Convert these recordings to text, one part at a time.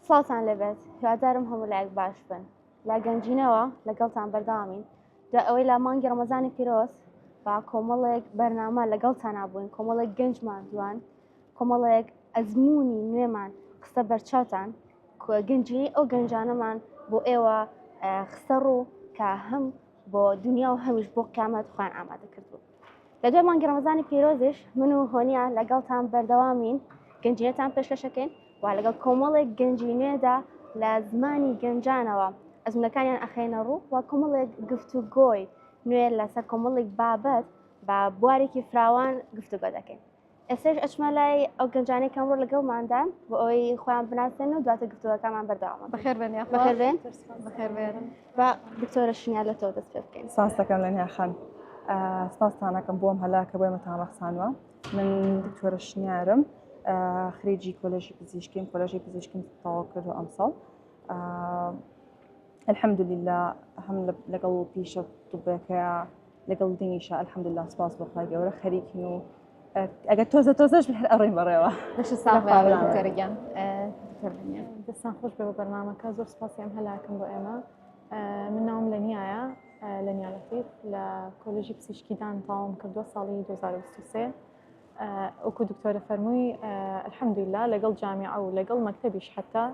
سڵاوتان لێبێت هیوادارم هەموو لایەک باش بن لە گەنجینەوە لەگەڵتان بەردەوامین دوای ئەوەی لە مانگی ڕەمەزانی پیرۆز با کۆمەڵێک بەرنامە لەگەڵتانا بووین کۆمەڵێک گەنجمان دوان کۆمەڵێک ئەزمموی نوێمان خستە بەرچاوتان گەنجینەی ئەو گەنجانەمان بۆ ئێوە خستە ڕوو کە هەم بۆ دنیا و هەمیش بۆ قیامەت خۆیان ئامادە کردبوو. لە دوای مانگی ڕەمەزانی پیرۆزیش من و هۆنیا لەگەڵتان بەردەوامین گەنجینەتان پێشکەشەکەین و لەگەڵ کۆمەڵێک گەنجی نوێدا لە زمانی گەنجانەوە ئەزمونەکانیان ئەخەینە ڕوو و کۆمەڵێک گفتوگۆی نوێ لەسەر کۆمەڵێک بابەت بە بوارێکی فراوان گفتوگۆ دەکەین. ئێستاش ئەچمە لای ئەو گەنجانەی کە ئەمڕۆ لەگەڵماندان بۆ ئەوەی خۆیان بناسێن و دواتر گفتوگۆکانمان بەردەوامە. بەخێر بێن یاخوا. بەخێر بێن. بەخێر بێن. با دکتۆرە شنیا لە تۆ دەست پێ بکەین. سپاس دەکەم لەنیا خان. سپاستان ئەکەم بۆ ئەم هەلا کە بۆ ئێمەتان ڕەخسانوە. من دکتۆرە شنیارم خریجی کۆلێژی پزیشکیم کۆلێژی پزیشکیم تەواو کردو ئەمساڵ. الحمدللە هەم لەگەڵ پیشە طبەکەیا لەگەڵ دینیشا الحمدللە سپاس بۆ خوای گەورە خەریکین و ئەگەر تۆزە تۆزەش هەر ئەڕۆین بەڕێوە. لەشت ساغ بێ دکتۆرە گیان. دکتۆر لەنیا. دەستان خۆش بێ بۆ بەرنامەکە زۆر سپاسی ئەم هەلاکەم بۆ ئێمە. من ناوم لەنیایە لەنیا لەتیف لە کۆلێژی پزیشکیدان تەواوم کردووە ساڵی 2023 وەکو دکتۆرە فەرمووی الحمدلله لەگەڵ جامیعە و لەگەڵ مەکتەبیش حتا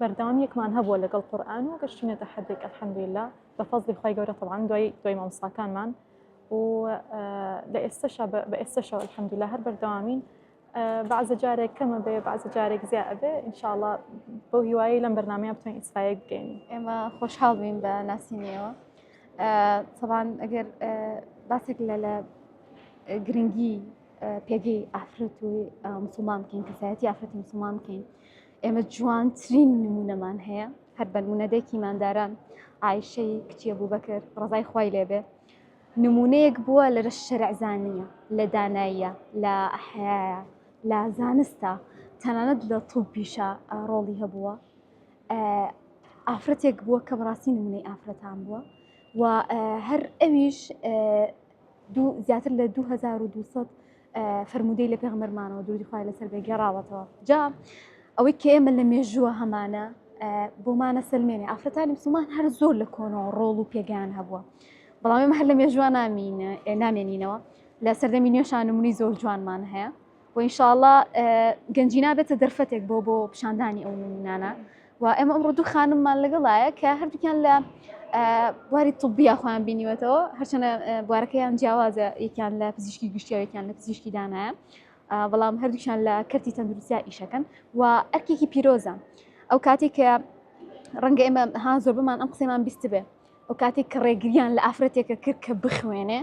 بەردەوام یەکمان هەبووە لەگەڵ قورئان و گەشتینەتە حدێک الحمدلله بە فەزلی خوای گەورە طبعا دوای دوای مامۆستاکانمان و لە ئێستەشا بە ئێستەشەوە الحمدلله هەر بەردەوامین بەعزە جارێک کەمە بێ بەعزە جارێک زیا ئەبێ ئینشاءڵڵا بەو هیوایەی لەم بەرنامەیە بتوانین ئیسفایەک بگەین. ئێمە خۆشحاڵ بووین بە ناسینیەوە. طبعا ئەگەر باسێک لە لە گرنگی پێگەی ئافرەت و مسلمان بکەین کەسایەتی ئافرەتی مسلمان بکەین ئێمە جوانترین نمونەمان هەیە هەر بەنمونە دایکی ئیمانداران عایشەی کچی ئەبوبەکر ڕەزای خوای لێبێ نمونەیەک بووە لە شەرعزانیە لە داناییە لە حەیایە لە زانستە تەنانەت لە طوبیشە ڕۆڵی هەبووە ئافرەتێک بووە کە بەڕاستی نمونەی ئافرەتان بووە و هەر ئەویش زیاتر لە 2200 فەرموودەی لە پێغەمبەرمانەوە دروودی خوای لەسەر بێ گێڕاوەتەوە جا ئەوەی کە ئێمە لە مێژووە هەمانە بۆمانە سەلمێنێ ئافرەتانی مسلمان هەر زۆر لە کۆنەوە ڕۆڵ و پێگەیان هەبووە بەڵام ئێمە هەر لە مێژووە نامین نامێنینەوە لە سەردەمی نوێشان نمونەی زۆر جوانمان هەیە و ئینشاءاللە گەنجی نابێتە دەرفەتێک بۆ بۆ پیشاندانی ئەو نمونانە و ئێمە ئەمڕۆ دوو خانممان لەگەڵایە کە هەردووکیان لە بواری طبیە خۆیان بینیوەتەوە هەرچەنە بوارەکەیان جیاوازە یەکیان لە پزیشکی گشتیە یەکیان لە پزیشکی دانایە بەڵام هەردووکیان لە کەرتی تەندروستیا ئیشەکەن و ئەرکێکی پیرۆزە ئەو کاتێک کە ڕەنگە ئێمە ها زۆربەمان ئەم قسەمان بیستبێ ئەو کاتێک کە ڕێگریان لە ئافرەتێکە کرد کە بخوێنێ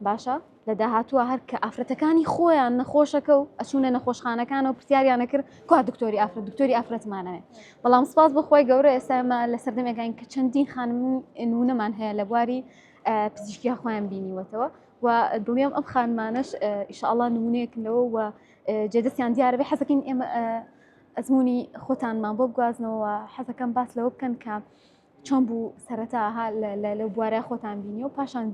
باشە لە داهاتووە هەر کە ئافرەتەکانی خۆیان نەخۆشەکە و ئەچوونە نەخۆشخانەکانەوە پرسیاریانە کرد کوا دکتۆری ئافرەت دکتۆری ئافرەتمانەوێ بەڵام سپاس بۆ خۆی گەورە ئێستا ئێمە لە سەردەمێکین کە چەندین خانمی نمونەمان هەیە لە بواری پزیشکیا خۆیان بینیوەتەوە و دڵنیام ئەم خانمانەش ئیشاءاللە نمونەیەکن لەوە و جێدەستیان دیارە بێ حەزەکەین ئێمە ئەزمموی خۆتانمان بۆ بگوازنەوە حەزەکەم باس لەوە بکەن کە چۆن بوو سەرەتا ها لەو بوارە خۆتان بینی و پاشان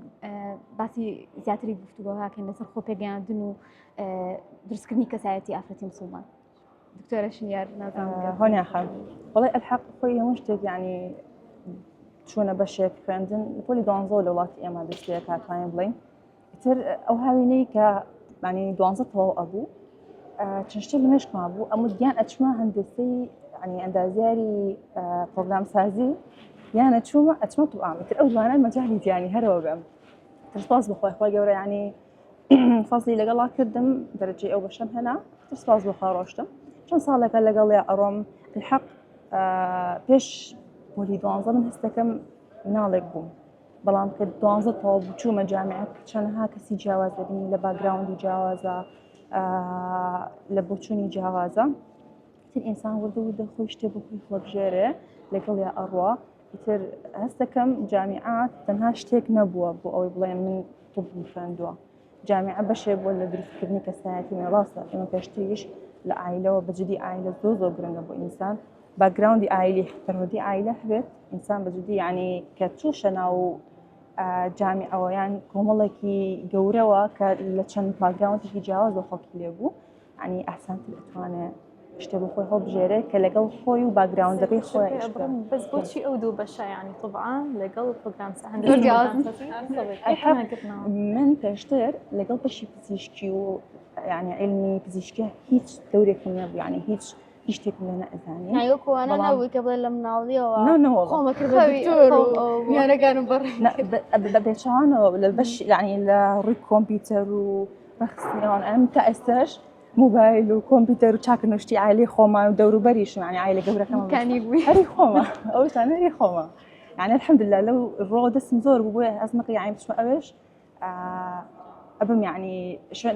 باسی زیاتری گفتوگۆکەین لەسەر خۆ پێگەیاندن و دروستکردنی کەسایەتی ئافرەتی مسلمان دکتۆرە شنیار هۆنیا خان بەڵێ ئەلحەق خۆی هەموو شتێک یعنی چوونە بەشێک خوێندن لە پۆلی دوانزە لە وڵاتی ئێمە دەست پێ کاتوانین بڵین ئیتر ئەو هاوینەی کە مانی دوانزە تەواو ئەبوو چەند شتێک لە مێشکما بوو ئەم گیان ئەچمە هەندەسەی ینی ئەندازیاری پرۆگرام سازی یان ئەچوومە ئەچمە تو ئام ئیتر ئەو دوانە مەجالی دیانی هەرەوە بم تر سپاس بخوای خوای گەورە ینی فەزلی لەگەڵا کردم دەرەجەی ئەو بەشەم هێنا تر سپاس بخوا ڕۆشتم چەند ساڵێکە لەگەڵیا ئەڕۆم الحەق پێش پۆلی دوانزە من هەستەکەم مناڵێک بووم بەڵام کە دوانزە تەواو بوو چوومە جامیعە چەنەها کەسی جیاواز دەبینی لە باگراوندی جیاوازە لە بۆچوونی جیاوازە تر ئینسان وردە وردە خۆی شتێ بۆ خۆی هەڵبژێرێ لەگەڵیا ئەڕوا ئیتر هەستەکەم جامیعە تەنها شتێک نەبووە بۆ ئەوەی بڵێم من طبم خوێندووە جامیعە بەشێک بووە لە دروستکردنی کەسایەتی من ڕاستە ئێمە پێشتریش لە ئایلەوە بەجدی ئایلە زۆر زۆر گرنگە بۆ ئینسان باکگراوندی ئایلی پەروەردەی ئایلە هەبێت ئینسان بە جدی یعنی کە چووشە ناو جامیعەوە یان کۆمەڵێکی گەورەوە کە لە چەند باکگراوندێکی جیاواز بە خەڵکی لێ بوو ینی ئاسانتر ئەتوانێ شتێ بۆ خۆی هەڵبژێرێ کە لەگەڵ خۆی و background ەکەی خۆی ئیش بکا. بەس بۆچی ئەو دوو بەشە یعنی طب عام لەگەڵ پرۆگرام زۆر جیاوازن. من پێشتر لەگەڵ بەشی پزیشکی و یعنی عیلمی پزیشکی هیچ دەورێکم نەبوو یعنی هیچ هیچ شتێکم لێ نەئەزانی. یعنی وەکو وانە بەڵام نەبووی کە بڵێ لە مناڵیەوە نا نا وەڵا. خۆمە کرد بە خەوی دکتۆر و خەوم ئەوە بووە. میانەکانم بەڕێ نا بە بێچوانەوە لە بەش یعنی لە ڕووی کۆمپیوتەر و ڕێکخستنەوە ئەم تا ئێستاش مۆبایل و کۆمپیوتەر و چاکردن شتی عایلەی خۆمان و دەوروبەریشم یعنی عایلە گەورەکەم میکانیک بووی. هەری خۆمە ئەوشتانە هەری خۆمە یعنی الحمدلله لەو ڕۆ دەستم زۆر بوو بۆیە ئەزمەکە یعنی بچمە ئەوێش ئەبم یعنی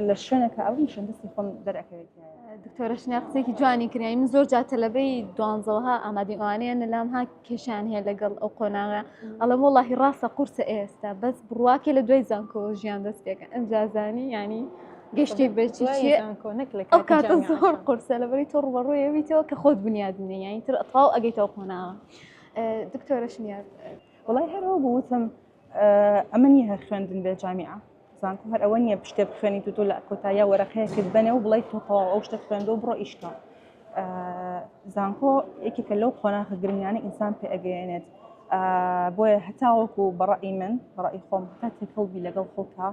لە شوێنەکە ئەبم شوێن دەستی خۆم دەرەکەوێت. دکتۆرە شنیا قسەیەکی جوانی کرد یعنی من زۆر جار تەلەبەی دوانزەوە ئامادەی ئەوانەیە لەلام ها کێشیان هەیە لەگەڵ ئەو قۆناغە ئەڵێم وەڵاهی ڕاستە قورسە ئێستا بەس بڕواکێ لە دوای زانکۆوە ژیان دەست پێکە ئەمجا زانی یعنی گەشتی بە چی چییە ئەو کاتە زۆر قورسە لەبەری تۆ ڕوبەڕوویەویتەوە کە خۆت بنیاد بنێ یعنی تر تەواو ئەگەیتەوە قۆناغە دکتۆرە شنیار وەڵای هەر ئەوە بوو وتم ئەمە نییە هەر خوێندن بێ جامیعە زانکۆ هەر ئەوە نییە پشتێ بخوێنیت و تۆ لە کۆتاییا وەرەقەیەکت بەنێ و بڵێیت تۆ تەواو ئەو شتە خوێندەوە بڕۆ ئیشکە زانکۆ یەکێکە لەو قۆناغە گرنگانە ئینسان پێ ئەگەیەنێت بۆیە هەتاوەکو بەڕئی من بەڕئی خۆم هەتا تێکەڵ بی لەگەڵ خەڵکا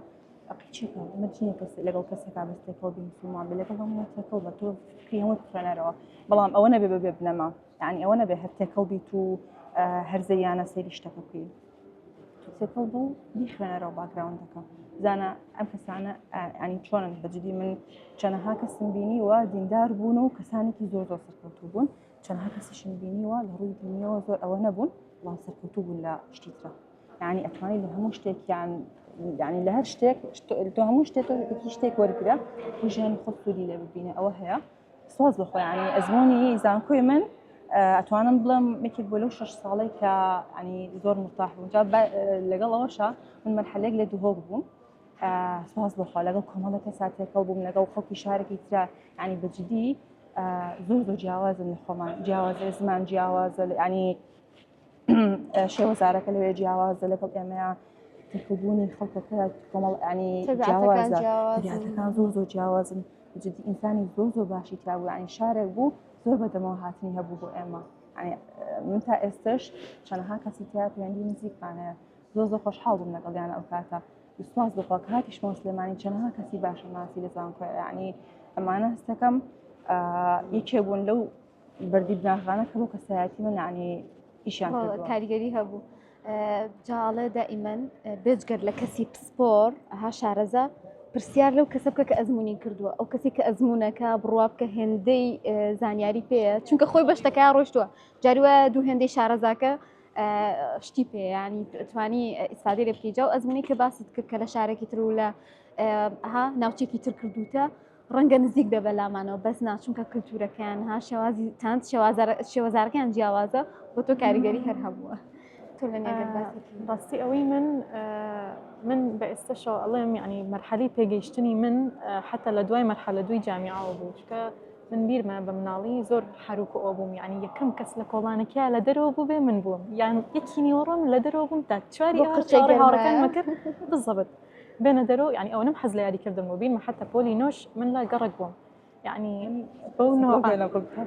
قیچێکە مەرج نییە کەس لەگەڵ کەسێکا بەس تێکەڵ بی مسلمان بی لەگەڵ هەموو تێکەڵ بە تۆ فکری هەموو بخوێنەرەوە بەڵام ئەوە نەبێ بەبێ بنەما یعنی ئەوە نەبێ هەر تێکەڵ بیت و هەرزەیانە سەیری شتەکە بکەی تێکەڵ بوو بیخوێنەرەوە background ەکە زانە ئەم کەسانە ینی چۆنن بەجدی من چەنەها کەسم بینیوە دیندار بوون و کەسانێکی زۆر زۆر سەرکەوتوو بوون چەنەها کەسیشم بینیوە لە ڕووی دینیەوە زۆر ئەوە نەبوون بەڵام سەرکەوتوو بوون لە شتی ترە یعنی ئەتوانی لە هەموو شتێکیان یعنی لە هەر شتێک تۆ هەموو شتێک تۆ شتێک وەرگرە و ژیانی خۆت سوودی لێ ببینە ئەوە هەیە سواز بەخۆ یعنی ئەزمموی زانکۆی من ئەتوانم بڵێم یەکێک بۆ لەو شش ساڵەی کە ینی زۆر مرتاح بووم جا لەگەڵ ئەوەشە من مەرحەلێک لە دهۆک بووم سواز بەخوا لەگەڵ کۆمەڵە کەسا تێکەڵ بووم لەگەڵ خەڵکی شارێکی ترا ینی بەجدی زۆر زۆر جیاوازن لە خۆمان جیاوازە زمان جیاوازە ینی شێوەزارەکە لەوێ جیاوازە لەگەڵ ئێمەیە تێکەڵبوونی خەڵکەکە کۆمەڵ ینی جیاوازە تەبیعەتەکان زۆر زۆر جیاوازن جدی ئینسانی زۆر زۆر باشی تیا بوو ینی شارێک بوو زۆر بەدەمەوە هاتنی هەبوو بۆ ئێمە من تا ئێستش چەندها کەسی تیا پەیوەندی نزیکمان هەیە زۆر زۆر خۆشحاڵ بووم لەگەڵیان ئەو کاتە سوپاس بخوا کە هاتیشمەوە سلێمانی چەندها کەسی باشم ناسی لە زانکۆ یعنی ئەمانە هەستەکەم یەکێ بوون لەو بەردی بناغانە کە بۆ کەسایەتی من یعنی ئیشیان کردووە. کاریگەری هەبوو جاڵێ دائیمەن بێجگەر لە کەسی پسپۆر ها شارەزا پرسیار لەو کەسە بکە کە ئەزمموی کردووە ئەو کەسی کە ئەزمونونەکە بڕوا بکە هێندەی زانیاری پێەیە چونکە خۆی بەشتەکە ڕۆشتووە جاریوە دوو هێندەی شارەزاکە شتی پێ ینی توانی ئیسفادەی لێ بکەی جا و ئەزمموی کە باست کرد کە لە شارێکی تر و لە ها ناوچێکی تر کردوتە ڕەنگە نزیک بێ بەلامانەوە بەس نا چونکە کللتورەکەیان ها شێوازی تاند شێوەزارەکەیان جیاوازە بۆ تۆ کاریگەری هەر هەبووە تۆ لە نێگەر باسێکی ڕاستی ئەوەی من من بە ئێستەشەوە ئەڵێم یعنی مەرحەلەی پێگەیشتنی من حتا لە دوای مەرحەلە دووی جامیعەوە بوو چونکە من بیرمە بە مناڵی زۆر حەروک و ئەو بووم یعنی یەکەم کەس لە کۆڵانەکەیا لە دەرەوە بوو بێ من بووم یان یەکی نیوەڕۆم لە دەرەوە بووم تا چواری بۆ ئێوارە قرچە چاوەڕێی گەرمایە. هاوڕێکانمە کرد بالضبط بێنە دەرەوە یعنی ئەوەنەم حەز لە یاری کردن بوو بیرمە حتا پۆلی نۆش من لە گەڕەک بووم یعنی بەو نۆعە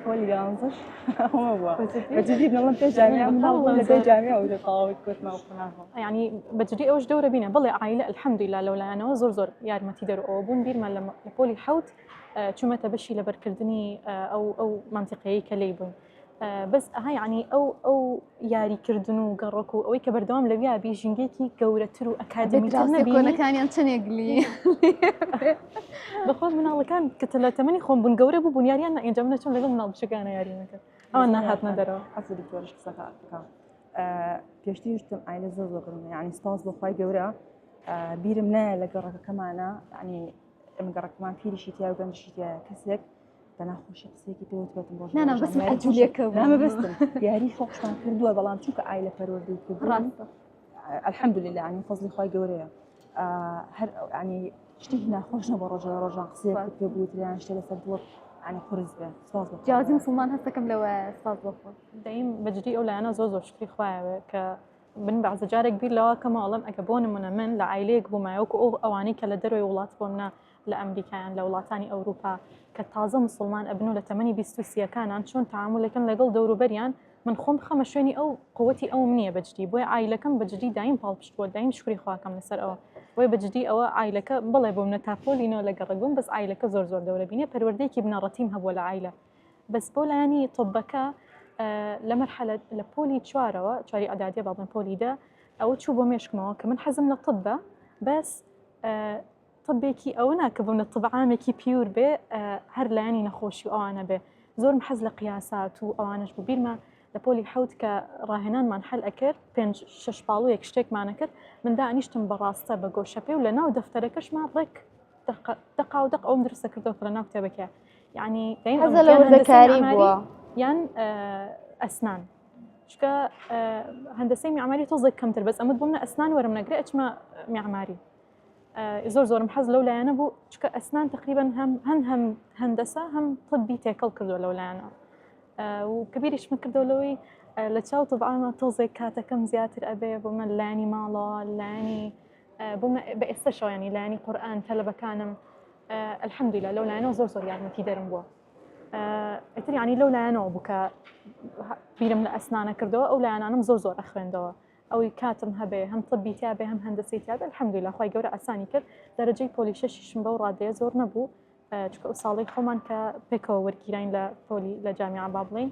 پۆلی یانزەش ئەوە بووە بەجدی بڵێم پێش جامیعە مناڵ بووم لە دوای جامیعە وتە تەواو کەوتمە ئەو قۆناغەوە. یعنی بەجدی ئەوش دەورە بینە بەڵێ عایلە الحمدلله لەو لایەنەوە زۆر زۆر یارمەتی دەر ئەوە بوون بیرمە لە پۆلی حەوت چوومەتە بەشی لەبەرکردنی ئەو ئەو مەنتیقەیەی کە لێی بووین بەس ئەها یعنی ئەو ئەو یاریکردن و گەڕۆک و ئەوەی کە بەردەوام لەویا بی ژینگەیەکی گەورەتر و ئەکادیمیتر نەبینی کۆنەکانیان چەندێک گلی بەخۆ مناڵەکان کە لە تەمەنی خۆم بوون گەورە بوو بوون یاریان ئینجا من چۆن لەگەڵ مناڵ بچووکانە یاری نەکرد ئەوان نەهاتنە دەرەوە. عەفو دکتۆرش قسەکە بکە پێشتریش وتم عایلە زۆر زۆر گرنگە یعنی سپاس بۆ خوای گەورە بیرم نایە لە گەڕەکەکەمانە یعنی ئێمە گەڕەکەمان پیریشی تیا و گەنجشی تایە کەسێک بە ناخۆشی قسەیەکی پێ وتبێتم ڕۆژ نا نا بەس عەجولێکە بوو. نا مەبەستم یاری خۆشمان کردووە بەڵام چونکە عایلە پەروەردەی کردووە ڕاستە الحمدلله یعنی فەزڵی خوای گەورەیە هەر یعنی شتێکی ناخۆش نەبوو ڕۆژە لە ڕۆژان قسەیەک پێ بوترێ یان شتێ لەسەر دڵت یعنی قورس بێ سپاس بۆ خوا. جیاوازی مسوڵمان هەستەکەم لەوە سپاس بۆ خوا. دەیم بەجدی ئەو لایەنە زۆر زۆر شکری خوایە بێ کە من بەعزە جارێک بیر لەوە کەمەوە ئەڵێم ئەگە بۆ نمونە من لە عایلەیەک بوومایە وەکو ئەو ئەوانەی کە لە دەرەوەی وڵات بۆ منە لە ئەمریکایان لە وڵاتانی ئەوروپا کە تازە مسلمان ئەبن و لە تەمەنی 20 و سیەکانان چۆن تەعامولەکەن لەگەڵ دەوروبەریان من خۆم بخەمە شوێنی ئەو قوتی ئەوم نییە بەجدی بۆیە عایلەکەم بەجدی دایم پاڵپشت بووە دایم شکری خواکەم لەسەر ئەوە بۆیە بەجدی ئەوە عایلەکە بڵێ بۆم نە تا پۆلی نۆ لە گەڕەک بووم بەس عایلەکە زۆر زۆر دەورە بینێ پەروەردەیەکی بنەڕەتیم هەبووە لە عایلە بەس بۆ لایەنی طبەکە لە مەرحەلە لە پۆلی چوارەوە چواری ئەدادیە با بڵێم پۆلی دە ئەوە چوو بۆ مێشکمەوە کە من حەزم لە طبە بەس طبێکی ئەوە نا کە بۆ منە طب عامێکی pure بێ هەر لایەنی نەخۆشی و ئەوانە بێ زۆرم حەز لە قیاسات و ئەوانەش بوو بیرمە لە پۆلی حەوت کە ڕاهێنانمان حەل ئەکرد پێنج شەش پاڵوویەک شتێکمان ئەکرد من دانیشتم بە ڕاستە بە گۆشە پێ و لە ناو دەفتەرەکەشمان ڕێک دەقا و دەق ئەوم دروستە کردەوە کە لە ناو کتێبەکە یعنی حەزە لە وردەکاری بووە یان ئەسنان چونکە هەندەسەی میعماری تۆزێک کەمتر بەس ئەمە بۆ منە ئەسنان وەرم نەگرێ ئەچمە میعماری زۆر زۆرم حەز لەو لایەنە بوو چکە ئەسنان تقریبا هەم هەن هەم هەندەسە هەم طبی تێکەڵ کردووە لەو لایەنە و کەبیریشمە کردەوە لەوەی لە چاو طبعاە تۆزێک کاتەکەم زیاتر ئەبێ بۆ من لایەنی ماڵەوە لایەنی بۆ بە ئێستەشەوە ینی لایەنی قورئان تەلەبەکانم الحمدلله لەو لایەنەوە زۆر زۆر یارمەتی دەرم بووە ئیتر یعنی لەو لایەنەوە بوو کە بیرم لە ئەسنانە کردەوە ئەو لایەنانم زۆر زۆر ئەخوێندەوە ئەوەی کاتم هەبێ هەم طبی تیابێ هەم هەندەسەی تیابێ الحمدلله خوای گەورە ئاسانی کرد دەرەجەی پۆلی شەشیشم بەو ڕادەیە زۆر نەبوو چونکە ئەو ساڵەی خۆمان کە پێکەوە وەرگیراین لە پۆلی لە جامیعە با بڵێین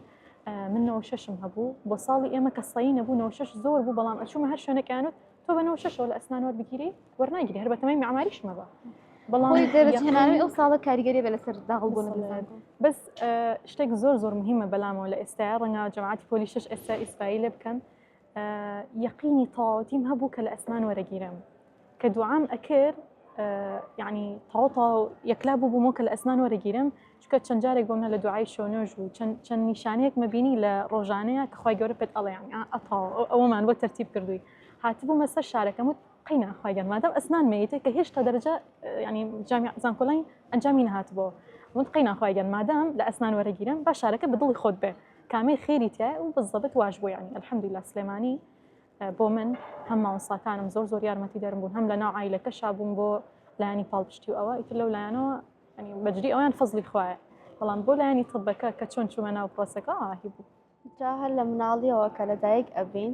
من نەوە شەشم هەبوو بۆ ساڵی ئێمە کە سەی نەبوو نەوە شەش زۆر بوو بەڵام ئەچوومە هەر شوێنێکیانوت تۆ بە نەوە شەشەوە لە ئەسنان وەربگیری وەرناگیری هەر بەتەمای میعماریشمە بە بەڵام خۆی دەرەجهێنانەوەی ئەو ساڵە کاریگەری بە لەسەر داغڵ بوون بەس شتێک زۆر زۆر مهمە بەلامەوە لە ئێستا ڕەنگە جەماعەتی پۆلی شەش ئێستا ئیسرائیل لێ بکەن یەقینی تەواوەتیم هەبوو کە لە ئەسمان وەرەگیرم کە دوعام ئەکرد یعنی تەواو تەواو یەکلا بوو بوومەوە کە لە ئەسمان وەرەگیرم چونکە چەند جارێک بۆم لە دوعای شەونۆژ و چەند نیشانەیەک مەبینی لە ڕۆژانەیە کە خوای گەورە پێت ئەڵێ یعنی ئەتاو ئەوەمان بۆ تەرتیب کردووی هاتبوومە سەر شارەکەم وت قەینا خوای گەر مادەم ئەسنان مەیتە کە هێشتا دەرەجە ینی جامی زانکۆلاین ئەنجامی نەهاتبەوە وت قەینا خوای گەر مادام لە ئەسنان وەرەگیرم با شارەکە بە دڵی خۆت بێ کامەی خێری تایە و بزەبت واش بوو یعنی الحمدلله سلێمانی بۆ من هەم مامۆستاکانم زۆر زۆر یارمەتی دەرم بوون هەم لە ناو عیلەکەشا بووم بۆ لایەنی پاڵپشتی و ئەوە ئیتر لەو لایەنەوە بەجدی ئەویان فەزلی خوایە بەڵام بۆ لایەنی طبەکە کە چۆن چوومە ناو پرۆسەکە ئاهی بوو جا هەر لە مناڵیەوە کە لەدایک ئەبین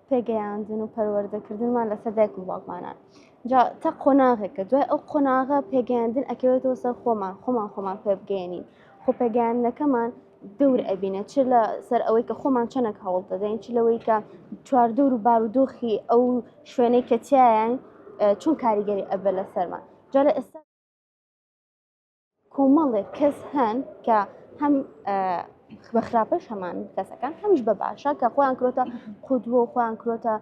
پێگەیاندن و پەروەردەکردنمان لەسەر دایک و باوکمانان جا تا قۆناغێکە دوای ئەو قۆناغە پێگەیاندن ئەکەوێتەوە سەر خۆمان خۆمان خۆمان پێ بگەێنین خۆ پێگەیاندنەکەمان دەور ئەبینە چ لە سەر ئەوەی کە خۆمان چەندێک هەوڵ دەدەین چ لەوەی کە چواردەور و بارودۆخی ئەو شوێنەی کە تیایان چۆن کاریگەری ئەبێ لەسەرمان جا لە ئێستا کۆمەڵێک کەس هەن کە هەم بە خراپەش هەمان کەسەکان هەمیش بە باشە کە خۆیان کرۆتە قودوە و خۆیان کرۆتە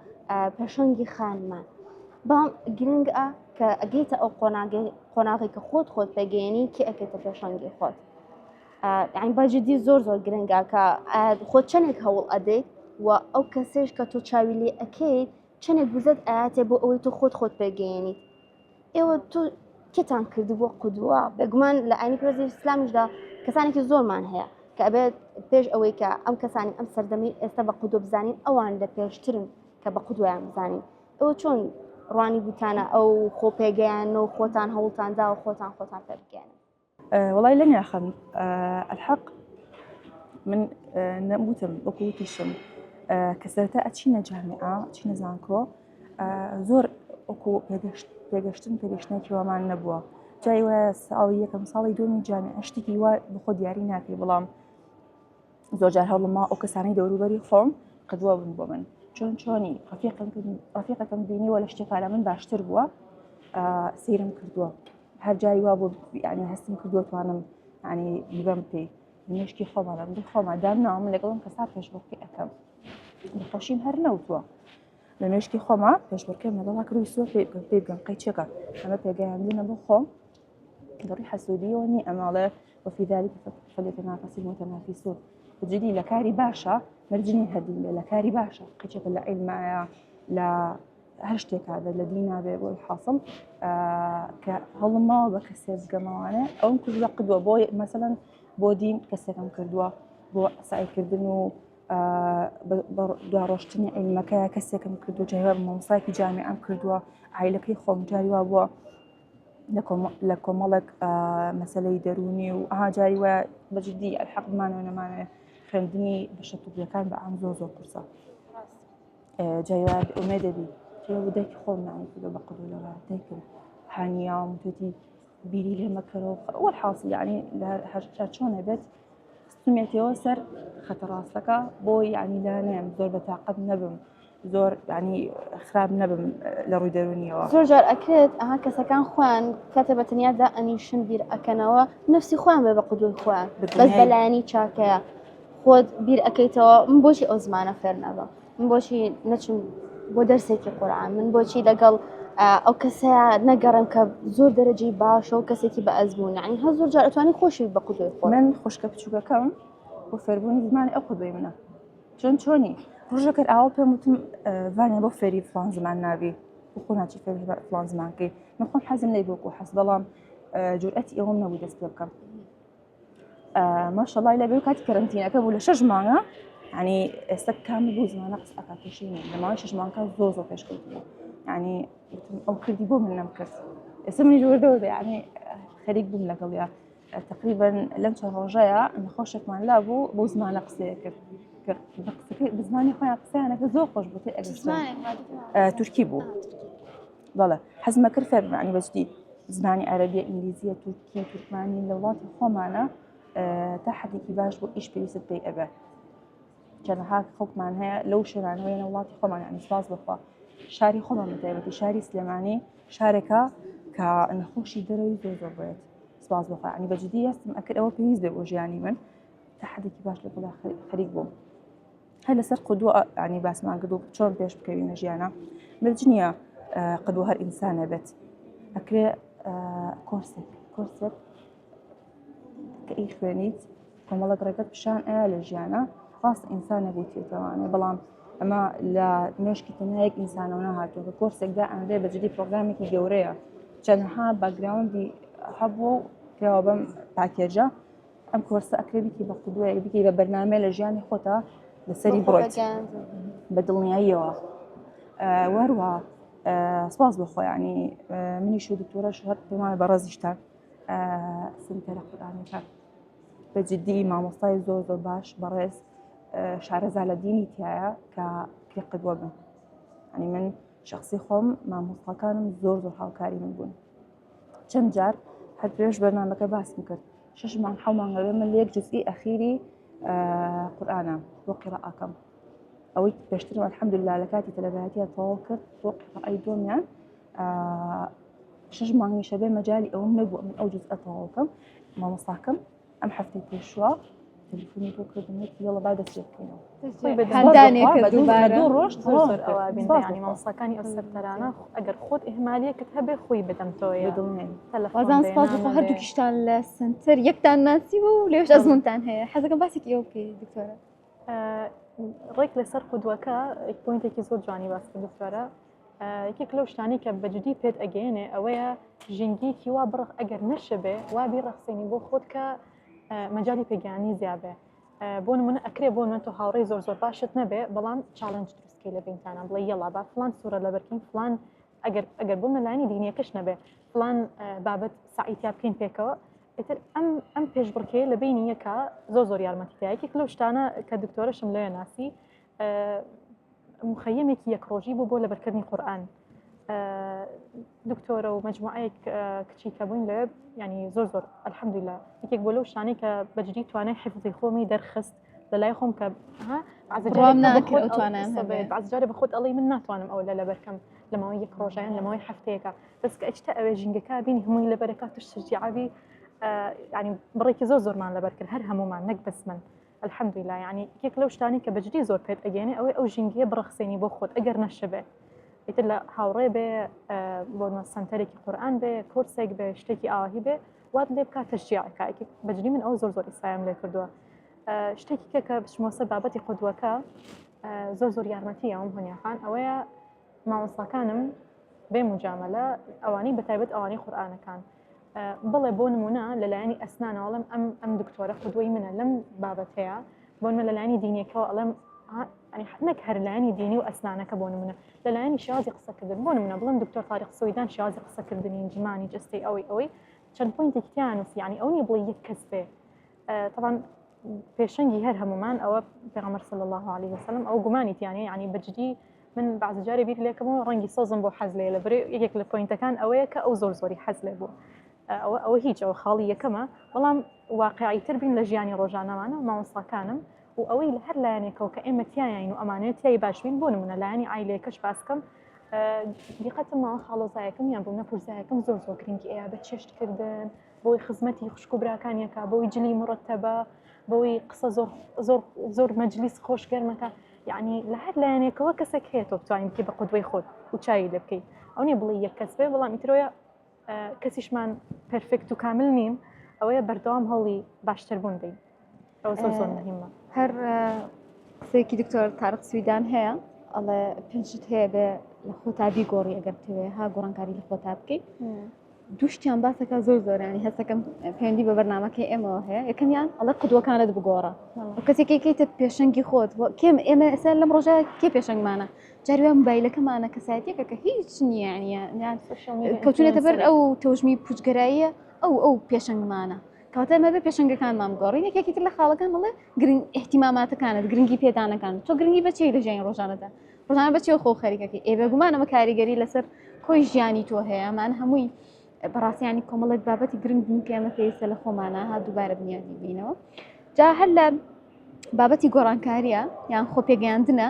پێشەنگی خانمان بەڵام گرنگ ئە کە ئەگەیتە ئەو قۆناغی قۆناغی کە خۆت خۆت پێگەێنی کێ ئەکەیتە پێشەنگی خۆت یعنی بەجددی زۆر زۆر گرنگە کە خۆت چەندێک هەوڵ ئەدەیت و ئەو کەسێش کە تۆ چاوی لێ ئەکەیت چەندێک وزەت ئااتێ بۆ ئەوەی تۆ خۆت خۆت پێگەێنیت ئێوە تۆ کێتان کردبووە قودوە؟ بێگومان لە ئاینی پیرۆزی ئیسلامیشدا کەسانێکی زۆرمان هەیە کە ئەبێت پێش ئەوەی کە ئەم کەسانی ئەم سەردەمی ئێستا بە قودوە بزانین ئەوان لە پێشترن کە بە قودوەیان بزانین ئەوە چۆن ڕوانی بوتانە ئەو خۆ پێگەیان و خۆتان هەوڵتان دا و خۆتان خۆتان پێ بگەیەنن؟ وەڵای لەنیا خەم الحق من نەوتم وەکو وتیشم کە سەرەتا ئەچینە جامیعە چینە زانکۆ زۆر وەکو پێگەشتن پێگەشتنێکی وامان نەبووە جای وایە ساڵی یەکەم ساڵی دومی جامیعە شتێکی وا بەخۆ دیاری ناکەی بەڵام زۆر جار هەوڵما ئەو کەسانی دەوروبەری خۆم قدوە بن بۆ من چۆن چۆنی ڕفیقم ڕفیقەکەم بینیوە لە شتێکا لە من باشتر بووە سەیرم کردووە هەر جاری وا بوو یعنی هەستم کردووە توانم یعنی بگەم پێی مێشکی خۆمان لە خۆما دامناوە من لەگەڵم کەسا پێشبڕکێ ئەەکەم خۆشیم هەر نەوتووە لە مێشکی خۆما پێشبڕکێم لەگەڵا کردو سوە پێ بگەم قەی چێکە ئەمە پێگەیاندنە بۆ خۆم لەڕووی حەسوودیەوە نی ئەماڵێ وفي ذلك فليتنافس المتنافسون بجدی لە کاری باشە مەرجنی هەردین بێ لە کاری باشە قیچێکە لە عیلمایە لە هەر شتێکا بێت لە دینا بێ بۆی حاصل کە هەوڵم ماوە بە کەسێ بگەمەوانێ ئەوم کردووە قدوە بۆ مەسەلەن بۆ دین کەسێکم کردووە بۆ سعیکردن و دواڕۆشتنی عیلمەکە کەسێکم کردو جای مامۆستایەکی جامیعەم کردووە عیلەکەی خۆم جاری وا بووە. لە کۆمەڵێک مەسلەی دەروونی و ئەها جاری وایە بە جدی ئەلحەق بمانەوە نەمانەوێ خوێندنی بەشە طبیەکان بە عام زۆر زۆر قورسە جاری وایە ئومێ دەبی دایکی خۆم نانی کردو بە قدولەوە دایکم هانیاوم توتی بیری لێ مەکەرەوە وەلحاصل یعنی لە هەر چۆنە بێت خستمێتەوە سەر خەتە ڕاستەکە بۆ یعنی لا نێم زۆر بە تاقەت نەبم زۆر ینی خراپ نەبم لە ڕووی دەرونیەوە زۆر جار ئەکرێت ئەها کەسەکان خۆیان کاتێ بە تەنیا دا ئەنیشن بیر ئەکەنەوە نفسی خۆیان بێ بە قودوی خۆیان بەس بەلایەنی چاکەیە خۆت بیر ئەەکەیتەوە من بۆچی ئەو زمانە فێر نەبم من بۆچی نەچم بۆ دەرسێکی قورآن من بۆچی لەگەڵ ئەو کەسەیە نەگەڕێم کە زۆر دەرەجەی باشە و کەسێکی بە ئەزمون یعنی هە زۆر جار ئەتوانی خۆشی بە قودوی خۆ من خوشکە بچووکەکەم بۆ فێربوونی زمانی ئەو قودوی منە چۆن چۆنی ڕۆژەکەر ئاوا پێم وتم ڤانیا بۆ فێری فلان زمان نابی بۆ خۆ ناچی فێری فلان زمانکەی من خۆم حەزم لێی بۆ حەز بەڵام جورئەتی ئەوەم نەبوو دەست پێ بکەم ماشەڵای لەبێ کاتی کەرەنتینەکە بوو لە شەش مانگە ینی ئێستا کام بوو زمانە قسە ئەکات کێشەی نییە لە ماوەی شەش مانگە زۆر زۆر پێشکەوت بوو ینی وتم ئەو کردی بۆ من نەم کرد ئێستا منیش وردە وردە ینی خەریک بووم لەگەڵیا تقریبا لەم چەند ڕۆژەیە نەخۆشێکمان لا بوو بۆ زمانە قسەیە کرد بە قسەکەی بە زمانی خۆیان قسەیانەکە زۆر خۆش بوو تورکی بوو بەڵێ حەزمە کرد فێر بم ینی بەجدی زمانی عەرەبیە ئینگلیزیە تورکی تورکمانی لە وڵاتی خۆمانە تا حدێکی باش بۆ ئیش پێویستت پێی ئەبێ چەندەها خەڵکمان هەیە لەو شوێنانەوەی لە وڵاتی خۆمان یعنی سپاس بەخوا شاری خۆمان بەتایبەتی شاری سلێمانی شارێکە کە نەخۆشی دەرەوەی زۆر زۆر بێت سپاس بەخوا یعنی بەجدی هەستم ئەکرد ئەوە پێویست بێ بۆ ژیانی من تا حدێکی باش لەگەڵا خەریک بووم هەر لەسەر قدوە ینی باسمان کرد و چۆن پێش بکەوینە ژیانە مەرج نییە قدوە هەر ئینسانە بێت ئەکرێ کۆرسێک کۆرسێک کە ئی خوێنیت کۆمەڵک ڕێگەت پیشان ئەیا لە ژیانە ڕاست ئینسانە بوتێتەوانێ بەڵام ئەمە لە مێشکی تەنها یەک ئینسانەوە نەهاتووە کە کۆرسێکدا ئەنرێ بە جدی پرۆگرامێکی گەورەیە چەندها background ی هەبووە و کراوە بەم package ە ئەم کۆرسە ئەکرێ بیکەی بە قودوەیەک بیکەی بە بەرنامەیە لە ژیانی خۆتا لەسەری بڕۆیت بە دڵنیاییەوە وەروە سپاس بۆ خۆیانی منیش و دکتۆرەش هەر پێمان بەڕێزیشتان سنتەرە قورئانەکان بە جدی مامۆستای زۆر زۆر باش بەڕێز شارەزا لە دینی تایە کە پێ قدوە بن ئەنی من شخصی خۆم مامۆستاکانم زۆر زۆر هاوکاری من بوون چەند جار هەر پێش بەرنامەکە باسم کرد شش مانگ حەو مانگ لەوێ من لە یەک جزئی ئەخیری قورئانە بۆ قیڕاءەکەم ئەوەی پێشتر الحمدلله لە کاتی تەلەبایەتیە تەواو کرد بۆ قیڕاءەی دووەمیان شش مانگیشە بێ مەجالی ئەوم نەبوو من ئەو جزئە تەواو بکەم مامۆستاکەم ئەم هەفتەی پێشوە تەلەفۆنی بۆ کردم وتی یەڵە با دەست پێ بکەینەوە. دوو ڕۆژ زۆر ئەوە بین یانی مامۆستاکانی ئەو سەرتەرانە ئەگەر خۆت ئیهمالیەکت هەبێ خۆی بدەم تۆیە وازان سپاس بۆ هەردووکیشتان لە سنتەر یەکتان ناسیوە و لێش ئەزمونتان هەیە حەزەکەم باسێکی ئەو بکەی دکتۆرە ڕێک لەسەر قودوەکە point ێکی زۆر جوانی باس کرد دکتۆرە یەکێک لەو شتانی کە بەجدی پێت ئەگەیەنێ ئەوەیە ژینگەیەکی وا بڕخ ئەگەر نەشبێ وا بیڕەخسێنی بۆ خۆت کە مەجای پێگەیانی زیابێ بۆ نمونە ئەکرێ بۆ من تۆ هاوڕێی زۆر زۆر باشت نەبێ بەڵام challenge دروستکەی لە بینتانە بڵێ یەڵا با فلان سوورە لەبەرکەین فلان ئەگەر ئەگەر بۆ مەلانی دینیەکەش نەبێ فلان بابەت سەعیتیا بکەین پێکەوە ئیتر ئەم ئەم پێشبڕکێ لە بینی یەکە زۆر زۆر یارمەتی یەکێک لەو شتانە کە دکتۆرەشم لەوێ ناسی مخەیەمێکی یەک ڕۆژی بوو بۆ لەبەرکردنی قورئان دکتۆرە و مجموعەیەک کچی کە بووین لەوێ ینی زۆر زۆر الحەمدلله یەکێک بۆ لەو شانەی کە بەجدی توانای حفظی خۆمی دەرخست لە لای خۆم کە بەعزجارێ بە خۆت ئەڵی من ناتوانم ئەو لە لەبەرکەم لە ماوەی یەک ڕۆژیان لە ماوەی هەفتەیەەکە بەس کە ئەچتە ئەوێ ژینگەکە بینی هەمووی لەبەرەکە توش تشجیعاوی ینی بڕێکی زۆر زۆرمان لەبەر کرد هەر هەمومان نەک بەس من الحمدللە یانی یەکێک لەو شتانەی کە بەجدی زۆر پێت ئەگەیەنێ ئەوەی ئەو ژینگەیە بڕەخسێنی بۆ خۆت ئەگەر نەشبێ ئیتر لە هاوڕێ بێ بۆ سنتەرێکی قورئان بێ کۆرسێک بێ شتێکی ئاواهی بێ وات لێ بکات تەشجیعەکە بەجدی من ئەو زۆر زۆر ئیسایم لێ کردووە شتێکی کە کە بچمەوە سەر بابەتی قودوەکە زۆر زۆر یارمەتی یاوم هۆنیاخان ئەوەیە مامۆستاکانم بێ مجاملە ئەوانەی بەتایبەت ئەوانەی قورئانەکان بڵێ بۆ نمونە لەلایەنی ئەسنانەوە ئەڵێم ئەم ئەم دکتۆرە قودوەی منە لەم بابەتەیە بۆ نمونە لەلایەنی دینیەکەوە ئەڵێم نەک هەر لایەنی دینی و ئەسنانەکە بۆ نمونە لە لایەنی شێوازی قسەکردن بۆ نمونە بڵێم دکتۆر تاریق سویدان شێوازی قسەکردنی زمانی جەستەی ئەوەی ئەوەی چەند point ێکی تیان نووسی یعنی ئەو نیە بڵێ یەک کەس بێ طبعا پێشەنگی هەر هەمومان ئەوە پێغەمبەر صلی الله علیه وسلم ئەو گومانی تیانە یعنی بەجدی من بەعز جارێ بیر لێکەمەوە ڕەنگی سەوزم بۆ حەز لێ لە برێ یەکێک لە point ەکان ئەوەیە کە ئەو زۆر زۆری حەز لێ بوو ئەوە ئەوە هیچ ئەوە خاڵی یەکەمە بەڵام واقعی تر بین لە ژیانی ڕۆژانەمانە مامۆستاکانم و ئەوەی لە هەر لایەنێکەوە کە ئێمە تیایین و ئەمانەیە تیای باش بین بۆ نمونە لایەنی عایلەیەکەش باسکەم دیقەتم ماوە خاڵۆزایەکم یان بوو نەپورزایەکم زۆر زۆر گرنگی ئەیا بە چێشتکردن بۆی خزمەتی خوشک و براکانیەکە بۆی جلی مڕەتەبە بۆی قسە زۆر زۆر زۆر مەجلیس خۆش گەرمەکە یعنی لە هەر لایەنێکەوە کەسێک هەیە تۆ بتوانین بکەی بە قودوەی خۆت و چاوی لێ بکەی ئەو نیە بڵێ یەک کەس بێ بەڵام ئیترۆیە کەسیشمان perfect و کامل نین ئەوەیە بەردەوام هەوڵی باشتر بوون بین ئەوە زۆر زۆر مهمە هەر قسەیەکی دکتۆر تارق سویدان هەیە ئەڵێ پێنج شت هەیە بێ لە خۆتا بیگۆڕی ئەگەر بتەوێ ها گۆڕانکاری لە خۆتا بکەیت دوو شتیان باسەکە زۆر زۆرانی هەستەکەم پەیوەندی بە بەرنمەکەی ئێمەوە هەیە یەکەمیان ئەڵێ قدوەکانت بگۆڕە کەسێکی کەیتە پێشەنگی خۆت کێم ئێمە ئێستا لەم ڕۆژە کێ پێشەنگمانە جاروە موبایلەکەمانە کەسایەتێکە کە هیچ نییە یان کەوتونەتە بەر ئەو تەوژمی پوچگەراییە ئەو ئەو پێشەنگمانە کەواتە ئێمە بێ پێشەنگەکانمان بگۆڕین یەکێکی تر لە خاڵەکان دەڵێ گرنگ ئیهتیماماتەکانت گرنگی پێدانەکان تۆ گرنگی بە چی لە ژیانی ڕۆژانەدا ڕۆژانە بە چیەوە خۆ خەریکەکەی ئێ بێگومان ئەمە کاریگەری لەسەر کۆی ژیانی تۆ هەیە ئەمان هەمووی بەڕاستیانی کۆمەڵێک بابەتی گرنگ بوون کە ئێمە پێویستە لە خۆمانە ها دووبارە بنیادی بینەوە جا هەر لە بابەتی گۆڕانکاریە یان خۆ پێگەیاندنە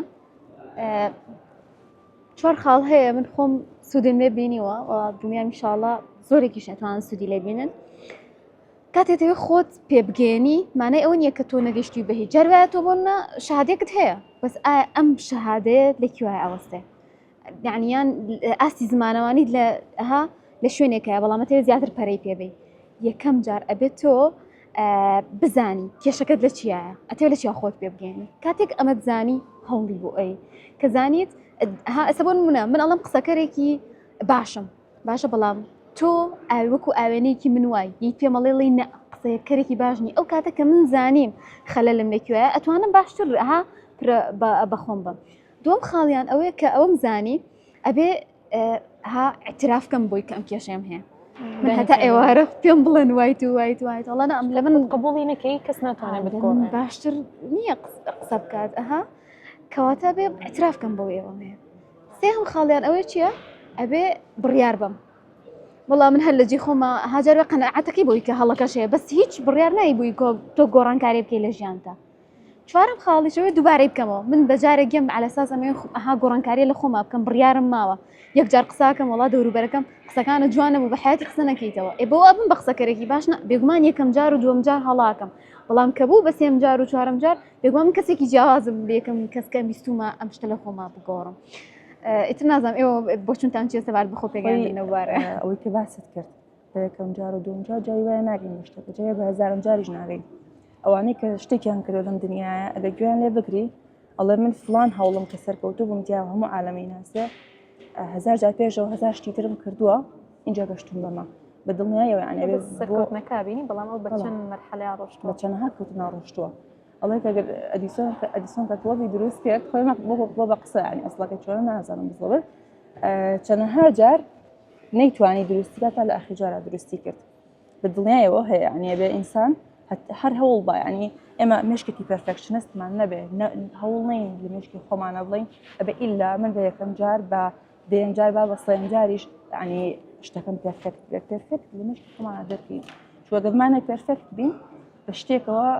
چوار خاڵ هەیە من خۆم سوودم لێ بینیوە و دنیام ئیشاڵا زۆرێکیش ئەتوان سوودی لێ بینن کاتێ دەوێت خۆت پێبگەێنی مانای ئەوە نییە کە تۆ نەگەشتی بە هیچ جار وایە تۆ بۆ نە شەهادێکت هەیە بەس ئایا ئەم شەهادەیە لە کوێ ئەوەستێ یعنیان ئاستی زمانەوانیت لە ها لە شوێنێکە بەڵام ئەتەوێت زیاتر پەرەی پێبەی یەکەم جار ئەبێت تۆ بزانی کێشەکەت لە چیایە ئەتەوێت لە چیا خۆت پێ بگەێنی کاتێک ئەمەت زانی هەوڵی بۆ ئەی کە زانیت ها ئەسە بۆ نمونە من ئەڵم قسەکەرێکی باشم باشە بەڵام تۆ وەکو ئاوێنەیەکی من وای یت پێمەڵێ ڵی نە قسەکەرێکی باش نی ئەو کاتە کە من زانیم خەلەلم لەکوێیە ئەتوانم باشتر ها بەخۆم بم دووەم خاڵیان ئەوەیە کە ئەوەم زانی ئەبێ ها اعتراف کەم بۆی کە ئەم کێشەیەم هەیە من هەتا ئێوارە پێم بڵێن وایت و وایت وایت وەڵا ئەم لە من قبوڵی نەکەی کەس ناتوانێت بتگۆڕێ باشتر نییە قسە بکات ئەها کەواتە بێ اعتراف کەم بۆ ئێوەم هەیە سێهم خاڵیان ئەوەیە چییە ئەبێ بڕیار بم وەڵا من هەر لە جێ خۆمە هاجار بە قەناعەتەکەی بۆی کە هەڵەکەش هەیە بەس هیچ بڕیار نایی بووی تۆ گۆڕانکاری بکەی لە ژیانتا چوارم خاڵیشەوەی دووبارەی بکەمەوە من بە جارێک گەم على اساس ئەمەوێ ئەها گۆڕانکاریە لە خۆما بکەم بڕیارم ماوە یەک جار قساکەم وڵا دەوروبەرەکەم قسەکانە جوانە بوو بە حیاتی قسە نەکەیتەوە ئێ بۆ ئەبم بە قسەکەرێکی باش نە بێگومان یەکەم جار و دووەم جار هەڵاکەم بەڵام کە بوو بە سێم جار و چوارەم جار بێگومان من کەسێکی جیاوازم لە یەکەم کەس کە بیستومە ئەم شتە لە خۆما بگۆڕم ئیتر نازانم ئێوە بۆچونتان چیە سەبارەت بە خۆ پێگەیاندن لەو بارە ئەوەی کە باست کرد بە یەکەم جار و دووەم جار جاری وایە ناگەین بە شتەکە جارێ بە هەزارم جاریش ناگەین ئەوانەی کە شتێکیان کردو لەم دنیاە ئەگەر گوێیان لێ بگری ئەڵێ من فلان هەوڵم کە سەرکەوتوو بووم تیا هەموو عالەمی ناسێ هەزار جار پێشەوە هەزار شتی ترم کردووە اینجا گەشتم بەمە بە دڵنیایەوە یعنی ئەبێ سەرکەوتنەکە بینی بەڵام ئەو بە چەند مەرحەلەیا ڕۆشتووە بە چەندها کەوتنا ڕۆشتووە ئەڵێ کە ئەدیسۆن ئەدیسۆن کە گڵۆپی دروست کرد خۆی بۆ بۆ بە قسە یعنی ئەسڵەکە چۆنە نازانم بزڵبت چەندەها جار نەیتوانی دروستی کات تا لە ئاخیر جارا دروستی کرد بە دڵنیایەوە هەیە یعنی ئەبێ ئینسان هەر هەوڵ با یعنی ئێمە مێشکێکی perfectionist مان نەبێ هەوڵ نین لە مێشکی خۆمانە بڵین ئەبێ ئیلا من بە یەکەم جار بە دەیەم جار با بە سێم جاریش یعنی شتەکەم perfect بێت perfect لە مێشکی خۆمانە دەرکەین چوە گەرمانە perfect بین بە شتێکەوە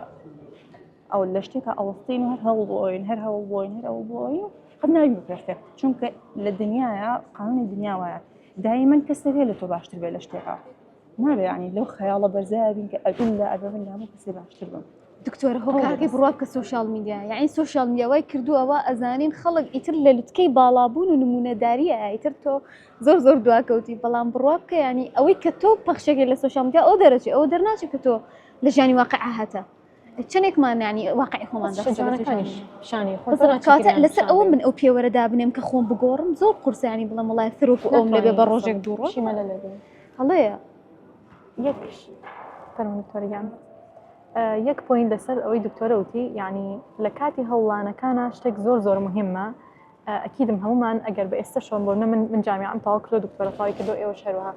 ئەو لە شتێکە ئەوەستین و هەر هەوڵ بۆین هەر هەوڵ بۆین هەر ئەو بۆین قەت نابی بە perfect چونکە لە دنیاە قانونی دنیا وایە دایمەن کەسێک هەیە لە تۆ باشتر بێ لە شتێکا نابێ ینی لەو خەیاڵە بەرزای بین کە ئەبین لە ئەبێ من لە هەموو کەسێ باشتر بم دکتۆر هۆکارەکەی بڕوا بکە social media یعنی social media وای کردووە وا ئەزانین خەڵک ئیتر لە لوتکەی باڵابوون و نمونەداریە ئیتر تۆ زۆر زۆر دواکەوتی بەڵام بڕوا بکە ینی ئەوەی کە تۆ پەخشێکی لە social media ئەو دەرەچێ ئەوە دەرناچێت کە تۆ لە ژیانی واقع هەتە چەندێکمان ینی واقعی خۆمان لەسەر ئەوە من ئەو پێوەرە دابنێم کە خۆم بگۆڕم زۆر قورسانی بڵم وڵای سەرۆک و ئەوم لەبێ بە ڕۆژێک دوو ڕۆژ هەڵەیە یەک فەرموو دکتۆر گیان. یەک point لەسەر ئەوەی دکتۆرە وتی یعنی لە کاتی هەوڵانەکانە شتێک زۆر زۆر مهمە ئەکیدم هەمومان ئەگەر بە ئێستا شۆن بۆ من من جامیعم تەواو کردو دکتۆرە تەواوی کردو ئێوەش هەروەها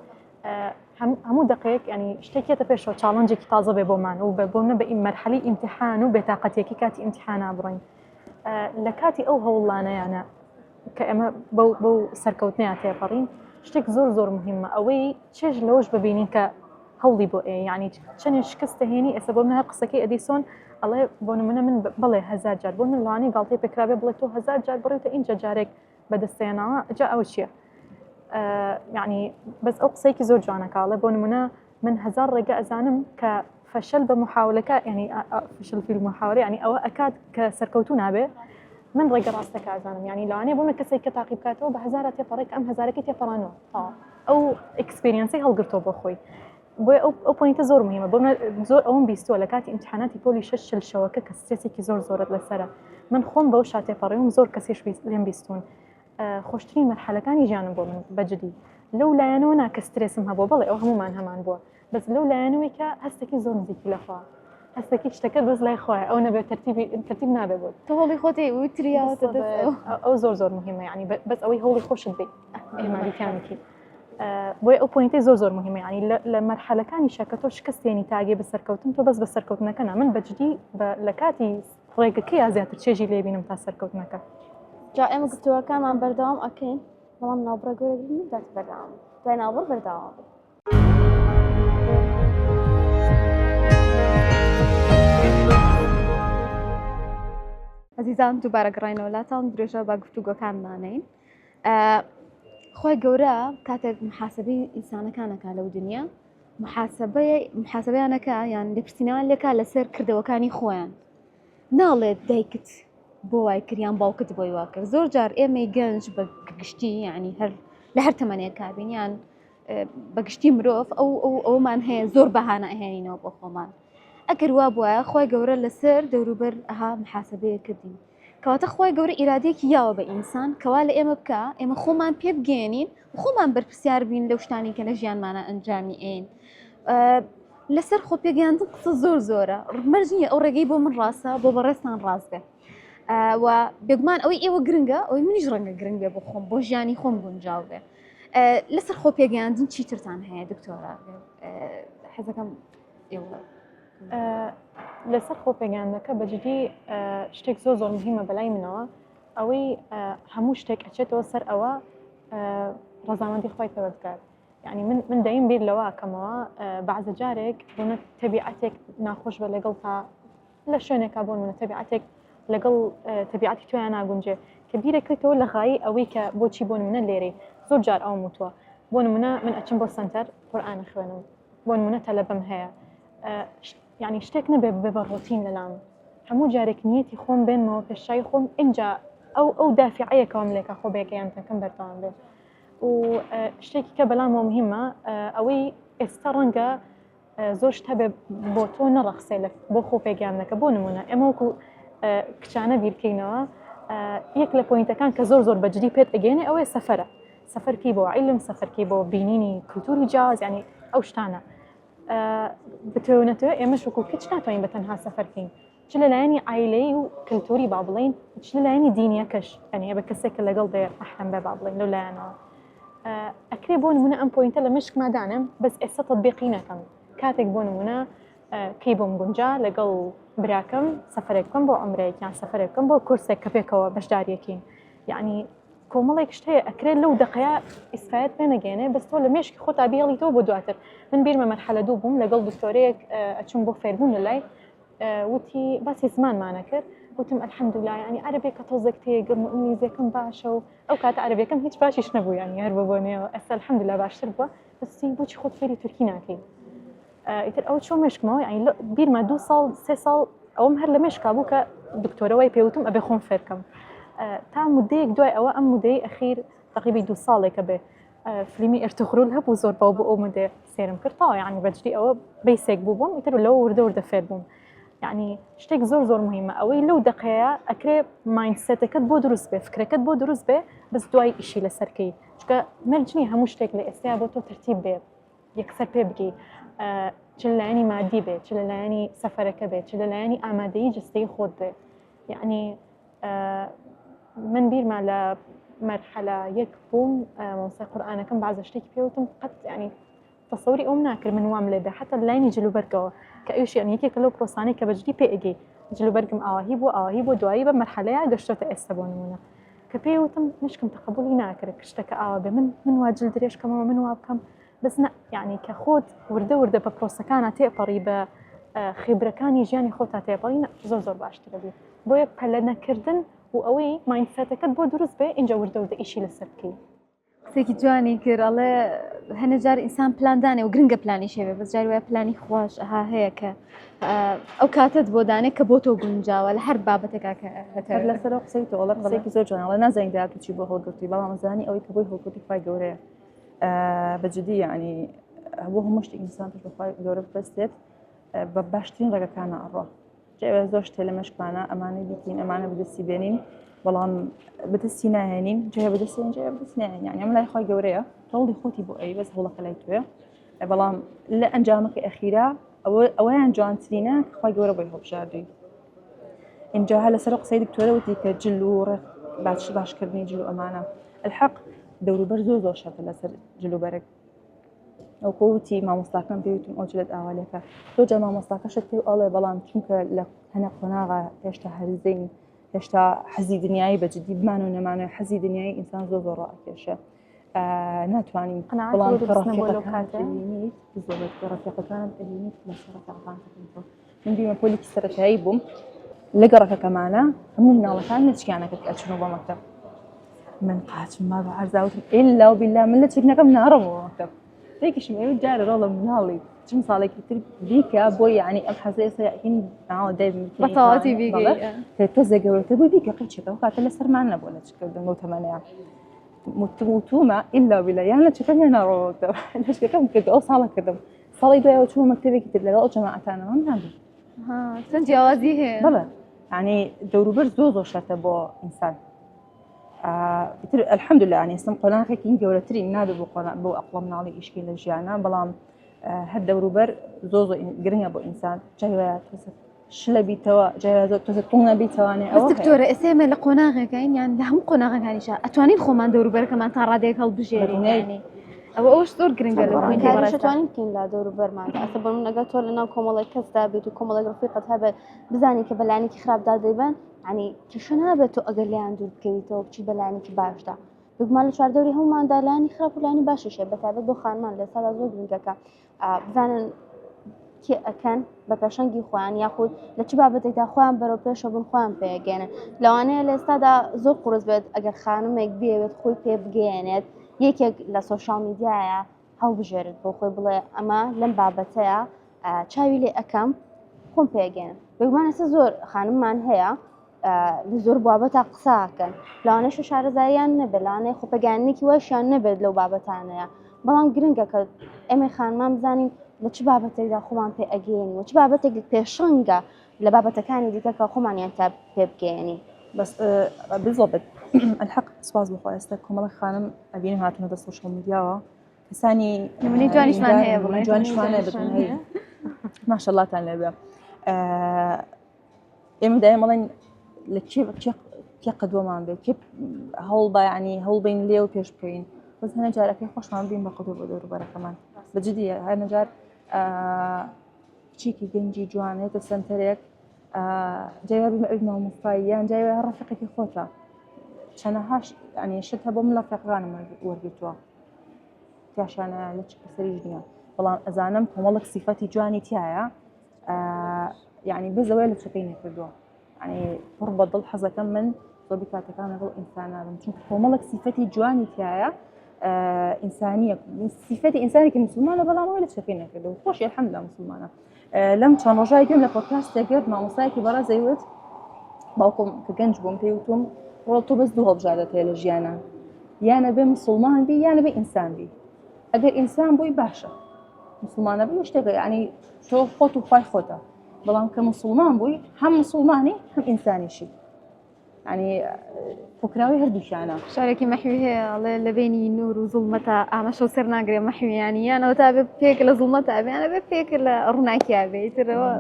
هەموو دقەیەک ینی شتێکێتە پێشەوە challenge ێکی تازە بێ بۆمان و بە بۆ نە بە مەرحەلی ئیمتحان و بێتاقەتێکی کاتی ئیمتحانا بڕۆین لە کاتی ئەو هەوڵانەیانە کە ئێمە بەو بەو سەرکەوتنیان تێپەڕین شتێک زۆر زۆر مهمە ئەوەی چێژ لەوەش ببینین کە هەوڵی بۆ ئێ یعنی چەنێ شکست دەهێنی ئێستا بۆ من هەر قسەکەی ئەدیسۆن ئەڵێ بۆ نمونە من بڵێ هەزار جار بۆ من لەوانەیە گاڵتەی پێکرابێ بڵێ تۆ هەزار جار بڕیوتە ئینجا جارێک بەدەستێنەوە جا ئەوە چییە؟ یعنی بەس ئەو قسەیەکی زۆر جوانەکە ئەڵێ بۆ نمونە من هەزار ڕێگە ئەزانم کە فەشەل بە محاولەکە ینی فشل في المحاولە ینی ئەوە ئەکات کە سەرکەوتو نابێ من ڕێگە ڕاستەکە ئەزانم ینی لەوانەیە بۆ من کەسێک کە تاقی بکاتەوە بە هەزارە تێپەڕێک ئەم هەزارەکەی تێپەڕانەوە تەواو ئەو experience ی هەڵگرتەوە بۆ خۆی بۆیە ئەو ئەو point ە زۆر مهمە بۆ من زۆر ئەوم بیستووە لە کاتی ئیمتحاناتی پۆلی شەش 40 شەوەکە کە سترێسێکی زۆر زۆرت لەسەرە من خۆم بەو شا تێپەڕیوم زۆر کەسیش لێم بیستون خۆشترین مەرحەلەکانی ژیانم بۆ من بەجدی لەو لایەنەوە نا کە سترێسم هەبوو بەڵێ ئەو هەمومان هەمان بووە بەس لەو لایەنەوەی کە هەستەکی زۆر نزیکی لەخوا هەستەکی شتەکە بەس لای خۆیە ئەو نەبێت تەرتیبی تەرتیب نابێ بۆت تۆ هەوڵی خۆتی وتریاوەتە دەست ئەو. ئەو زۆر زۆر مهمە یعنی بەس ئەوەی هەوڵی خۆشت بێ ئیهمالی تیانەکەی بۆیە ئەو point ەی زۆر زۆر مهمە یعنی لە مەرحەلەکانی شەکە تۆ شکستێنی تاگەی بە سەرکەوتن تۆ بەس بە سەرکەوتنەکە نا من بەجدی لە کاتی ڕێگەکەی یا زیاتر چێژی لێبینم تا سەرکەوتنەکە. جا ئێمە گفتوگۆکانمان بەردەوام ئەکەین بەڵام ناوبڕە گەورەگرین و دواتر بەردەوام دوای ناوبڕ بەردەوام بین. ئەزیزان دووبارە گەڕاینەوە لاتان درێژە بە گفتوگۆکانمانین خی گەورە کاتێک محاسبەی ئینسانەکانەکە لەو دنیا محاسبەی محاسبەیانەکە یان لێپرسینەوان لێکا لەسەر کردەوەکانی خۆیان ناڵێت دایکت بۆ وای کرد یان باوکت بۆی وا کرد زۆر جار ئێمەی گەنج بە گشتی یعنی هەر لە هەر تەمەنێک کابین یان بەگشتی مرۆڤ ئەو ئەو ئەومان هەیە زۆر بەهانە ئەهێنینەوە بۆ خۆمان ئەگەر وا بواە خۆی گەورە لەسەر دەوروبەر ئەها محاسبەیە کردین کەواتە خۆی گەورە ئیرادێکی یاوە بە ئینسان کەوا لە ئێمە بکە ئێمە خۆمان پێ بگەێنین خۆمان بەرپرسیار بین لەو شتانی کە لە ژیانمانە ئەنجامی ئەین لەسەر خۆ پێگەیاندن قسە زۆر زۆرە مەرج نییە ئەو ڕێگەی بۆ من ڕاستە بۆ بەڕێزتان ڕاست بێ و بێگومان ئەوەی ئێوە گرنگە ئەوەی منیش ڕەنگە گرنگ بێ بۆ خۆم بۆ ژیانی خۆم گونجاو بێ لەسەر خۆ پێگەیاندن چیترتان هەیە دکتۆرە حەزەکەم ئێوە لەسەر خۆ پێگەیاندنەکە بەجدی شتێک زۆر زۆر مهمە بەلای منەوە ئەوەی هەموو شتێک ئەچێتەوە سەر ئەوە ڕەزامەندی خۆی پەروەردگار یعنی من من دایم بیر لەوە ئەکەمەوە بەعزە جارێک بۆنە تەبیعەتێک ناخۆش بە لەگەڵ تا لە شوێنێکا بۆ نمونە تەبیعەتێک لەگەڵ تەبیعەتی تۆیان ناگونجێ کە بیرەکەیتەوە لە غایی ئەوەی کە بۆچی بۆ نمونە لێرەی زۆر جار ئەوم وتووە بۆ نمونە من ئەچم بۆ سەنتەر قورئان خوێنم بۆ نمونە تەلەبەم هەیە یعنی شتێک نەبێ ببێ بە ڕۆتین لەلام هەموو جارێک نیەتی خۆم بێنمەوە پێشچوی خۆم ئینجا ئەو ئەو دافعەیەکەوەم لێکە خۆ بێگەیاندنەکەم بەردەوام بێ و شتێکی کە بەلامەوە مهمە ئەوەی ئێستا ڕەنگە زۆر شت هەبێ بۆ تۆ نەڕەخسێ لە بۆ خۆ پێگەیاندنەکە بۆ نمونە ئێمە وەکو کچانە بیرکەینەوە یەک لە point ەکان کە زۆر زۆر بەجدی پێت ئەگەێنێ ئەوەیە سەفرە سەفەرکی بۆ عیلم سەفەرکی بۆ بینینی کللتوری جیاواز ینی ئەو شتانە بتەوێنەتەوە ئێمەش وەکو کچ ناتوانین بە تەنها سەفەرکەین چ لە لایەنی عایلەیی و کلتوری با بڵێین چ لە لایەنی دینیەکەش یعنی ئەبێ کەسێک کە لەگەڵ بێ مەحرەم بێ با بڵێین لەو لایەنەوە ئەکرێ بۆ نمونە ئەم point ە لە مشکما دانێم بەس ئێستا تەطبیقی نەکەم کاتێک بۆ نمونە کەی بۆم گونجا لەگەڵ براکەم سەفەرێک بکەم بۆ عمرەیەک یان سەفەرێک بکەم بۆ کورسێک کە پێکەوە بەشداریەکەین یعنی کۆمەڵێک شت هەیە ئەکرێت لەو دەقەیە ئیسفایەت پێ نەگەێنێ بەس تۆ لە مێشکی خۆتا بیڵیتەوە بۆ دواتر من بیرمە مەرحەلە دوو بووم لەگەڵ دکتۆرەیەک ئەچوم بۆ فێربوون لە لای وتی باسی زمانمانە کرد وتم الحمدلله یعنی عەرەبێکە تۆزێک تێگەم و ئینگلیزیەکەم باشە و ئەو کاتە عەرەبیەکەم هیچ باشیش نەبوو یعنی هەر بە بۆنەیەوە ئێستا الحمدلله باشتر بووە بەس بۆچی خۆت فێری تورکی ناکەی ئیتر ئەو چۆ مێشکمەوە یعنی بیرمە دوو ساڵ سێ ساڵ ئەوم هەر لە مێشکا بوو کە دکتۆرە وای پێوتم ئەبێ خۆم فێرکەم تا مدەیەک دوای ئەوە ئەم مدەی ئەخیر تقریبی دوو ساڵێکە بێ فلیمی ئێرتوغرول هەبوو زۆر باو بۆ ئەو مدێ سێرم کرد تاوە یعنی بەجدی ئەوە base ێک بوو بۆم ئیتر لەوە وردە وردە فێر بووم یعنی شتێک زۆر زۆر مهمە ئەوەی لەو دقەیە ئەکرێ mindset ەکەت بۆ دروست بێ فکرەکەت بۆ دروست بێ بەس دوای ئیشی لەسەرکەی چونکە مەرج نییە هەموو شتێک لە ئێستایا بۆ تۆ تەرتیب بێ یەکسەر پێ بگەی. چ لە لایەنی مادی بێت چ لە لایەنی سەفەرەکە بێت چ لە لایەنی ئامادەیی جستەی خۆت بێت یعنی من بیرمە لە مەرحەلە یەک بووم مامۆستای قورئانەکەم بازە شتێکی پێوتم قەت ینی تەسەوری ئەوم ناکرد من وام لێ بێ حتا لاینی جلوبەرگەوە کە ئەویش یعنی یەکێکە لەو پرۆسانەی کە بەجدی پێ ئەگەی جلوبەرگم ئاواهی بوو ئاواهی بۆ دوایی بە مەرحەلەیە گەشتۆتە ئێستا بۆ نمونە کە پێی وتم مشکم تەقبولی ناکرد شتەکە ئاوا بێ من من وا جل درێژ کەمەوە من وا بکەم بەس نە یعنی کە خۆت وردە وردە بە پرۆسەکانە تێپەڕی بە خیبرەکانی ژیانی خۆتا تێپەڕی زۆر زۆر باشترە بی بۆیە پەلە نەکردن و ئەوەی mindset ەکەت بۆ دروست بێ ئینجا وردە وردە ئیشی لەسەر بکەی. قسێکی جوانی کرد ئەڵێ هەنێ جار ئینسان پلان دانێ و گرنگە پلانی شێوێ بەس جاری وایە پلانی خواش ئەها هەیە کە ئەو کاتت بۆ دانێ کە بۆ تۆ گونجاوە لە هەر بابەتێکا کە هەر لەسەر ئەو قسەی تۆ ئەڵێ قسەیەکی زۆر جوانە ئەڵێ نازانین داهاتوو چی بۆ هەڵگرتووی بەڵام ئەزانی ئەوەی کە بۆی هەڵگرتووی خوای گەورەیە بە جدی یعنی بۆ هەموو شتێک ئینسان پشت بە خوای گەورە ببەستێت بە باشترین ڕێگەکانە ئەڕۆ جا زۆر شتێ لە مێشکمانە ئەمانە بیکەین ئەمانە بەدەستی بێنین بەڵام بەدەستی ناهێنین جێ بەدەستی جێ بەدەست ناهێنین یعنی ئەم لای خۆی گەورەیە هەوڵی خۆتی بۆ ئەی بەس هەوڵەکە لای توێ بەڵام لە ئەنجامەکە ئەخیرا ئەوە ئەوەیان جوانترینە کە خی گەورە بۆی هەڵبژاردووی اینجا هە لەسەر قسەی دکتۆرە وتی کە جل و ڕێک باش باشکردنی جل و ئەمانە الحق دەوروبەر زۆر زۆر شەرتە لەسەر جل و بەرگ ئەوکۆ وتی مامۆستاکەم پێی وتم ئەو جلت ئاوا لێکە زۆر جار مامۆستاکەشت پێ ئەڵێ بەڵام چونکە لە هەنە قۆناغا هێشتا هەرزەین هێشتا حەزی دنیایی بە جدی بمان و نەمانەوە حەزی دنیایی ئینسان زۆر زۆر ڕاکێشە ناتوانین بەڵام ڕەفیقەکانت ئەبینیت لەسەر ڕەفیقەکانت من بیمە پۆلێکی سەرەتایی بووم لە گەڕەکەکەمانە هەموو مناڵەکان لەچکیانەکە ئەچنەوە بۆ مەکتەب من قاچم ما بە عەرزا وتم ئیلا و بیلا من لەچک نەکەم ناڕۆمەوە مەکتەب دایکیشم ئێوە جارە ڕۆڵە مناڵی چم ساڵێکی تر بیکە بۆ یعنی ئەم حەزە ئێستا هین ناوە دای بە تەواوەتی بیگەی کە تۆزێ گەورەتر بووی بیکە قیچێکە ئەو کاتە لەسەرمان نەبوو لەچکردن بەو تەمەنەیە وتم وتومە ئیلا بیلا یان لەچەکەم یان ناڕۆمەوە مەکتەب لەچکەکەم کرد ئەو ساڵە کردم ساڵی دوایەوە چوومە مەکتەبێکی تر لەگەڵ ئەو جەماعەتانە من نابوو چەند جیاوازی هەیە بەڵێ یعنی دەوروبەر زۆر زۆر شەرتە بۆ ئینسان ئیتر الحمدلله یعنی ئێستم قۆناغێکی گەورەترین نابێ بۆ قۆناغ بۆ ئەقڵە مناڵی ئیشکی لە ژیانە بەڵام هەر دەوروبەر زۆر زۆر گرنگە بۆ ئینسان جای وایە تۆزێک شلە بیتەوە جای وایە زۆر تۆزێک توند نەبیتەوانێ بەس دکتۆرە ئێستا ئێمە لە قۆناغێکین یان لە هەموو قۆناغەکانیشا ئەتوانین خۆمان دەوروبەرەکەمان تا ڕادەیەک هەڵبژێرین یعنی ئەوە ئەوش زۆر گرنگە لە پوینتی کاریش بەڕێزتان. ئەتوانین بکەین لە دەوروبەرماندا ئەسە بۆ من ئەگەر تۆ لەناو کۆمەڵێک کەسدا بیت و کۆمەڵێک ڕفیقت هەبێت بزانی کە بەلایەنێکی خراپدا دەیبەن یعنی کێشە نابێت تۆ ئەگەر لێیان دوور بکەویتەوە بچیت بەلایەنێکی باشدا بێگومان لە چواردەوری هەمووماندا لایەنی خراپ و لایەنی باشیش هەیە بەتایبەت بۆ خانمان لە ئێستادا زۆر گرنگە کە بزانن کێ ئەکەن بە پێشەنگی خۆیان یاخود لە چ بابەتێکدا خۆیان بەرەو پێشە بوون خۆیان پێگەێنن لەوانەیە لە ئێستادا زۆر قورس بێت ئەگەر خانمێک بێوێت خۆی پێ بگەیەنێت یەکێک لە سۆشیال میدیایە هەڵبژێرت بۆ خۆی بڵێ ئەمە لەم بابەتەیە چاوی لێ ئەەکەم خۆم پێگەێنم بێگومان ئێستا زۆر خانممان هەیە لە زۆر بابەتە قساکەن لەوانەشە شارەزاییان نەبێت لەوانەیە خۆپەگەیاندنێکی واشیان نەبێت لەو بابەتانەیە بەڵام گرنگە کە ئێمەی خانمان بزانین لە چ بابەتێکدا خۆمان پێ ئەگەین و چ بابەتێک پێشەنگە لە بابەتەکانی دیکە کە خۆمانیان تا پێ بگەیەنین. بەس بالضبط الحق سپاس بۆ خوا ئێستا کۆمەڵێک خانم ئەبینم هاتوونەتە سۆشیال میدیاوە کەسانی نمونەی جوانیشمان هەیە بڵێ جوانیشمان هەیە ماشەڵاتان لێبێ ئێمە دایم ئەڵێن لە کێ کێ کێ قدوەمان بێ کێ هەوڵ بە ینی هەوڵ بین لێ و پێش بکەین بەس هەنە جارەکەی خۆشمان بین بە قدوە بۆ دەوروبەرەکەمان بە جدی هەنە جار کچێکی گەنجی جوانێتە سنتەرێک جای وا بیم ئەوی مامۆستای یان جای وایە ڕەفیقێکی خۆتە چەنەهاش ینی شت هەبوو من لە ڕەفیقەکانم وەرگرتووە تیاشانە لە چ سەریش نییە بەڵام ئەزانم کۆمەڵک سیفەتی جوانی تایە یعنی بەس ئەوەیە لە چەکەی نەکردووە یعنی پڕ بە دڵ حەزەکەم من زۆربەی کاتەکان لەگەڵ ئینسانە بم چونکە کۆمەڵک سیفەتی جوانی تایە ئینسانیە سیفەتی ئینسانێکی مسلمانە بەڵام ئەوەی لە چەکەی نەکردووە خۆشی الحمدلله مسلمانە لەم چەند ڕۆژای گوێم لە پۆدکاستێک گرت مامۆستایەکی بەڕێز دەیوت باوکم کە گەنج بووم پێی وتم ڕۆڵ تۆ بەس دوو هەڵبژاردەت هەیە لە ژیانە یانە بێ مسلمان بی یانە بێ ئینسان بی ئەگەر ئینسان بووی باشە مسلمانە بووی شتێکە یعنی تۆ خۆت و خوای خۆتە بەڵام کە مسلمان بووی هەم مسلمانی هەم ئینسانیشی. ینی کۆکراوی هەردووکیانە. شارێکی مەحوی هەیە ئەڵێ لە بینی نور و زوڵمەتە ئامەشەو سەر ناگرێ مەحویانی یانەوە تا بێ پێک لە زوڵمەتە بێ یانە بێ پێک لە ڕووناکیا بێ ئیترەوە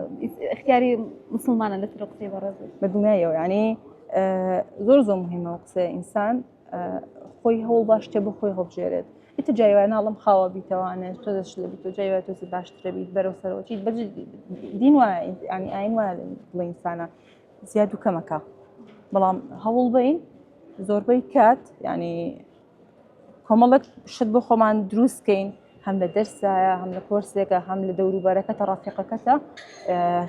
اختیاری مسلمانە لەسەر قسەی بەڕێز بە دڵنیایەوە ینی زۆر زۆر مهمە و قسەی ئینسان خۆی هەوڵ باش شتێ بۆ خۆی هەڵبژێرێت ئیتر جای وایە ناڵم خاوە بیتەوانێ تۆزە شلە بیت و جای وایە تۆزە باشترە بیت بەرەو سەرەوە چیت بەج دین وایە ینی ئاین وایە بڵێ ئینسانە زیاد و کەمەکە بەڵام هەوڵ بین زۆربەی کات ینی کۆمەڵک شت بۆ خۆمان دروستکەین هەم لە دەرسایە هەم لە کۆرسێکە هەم لە دەوروبەرەکەتە ڕەفیقەکەتە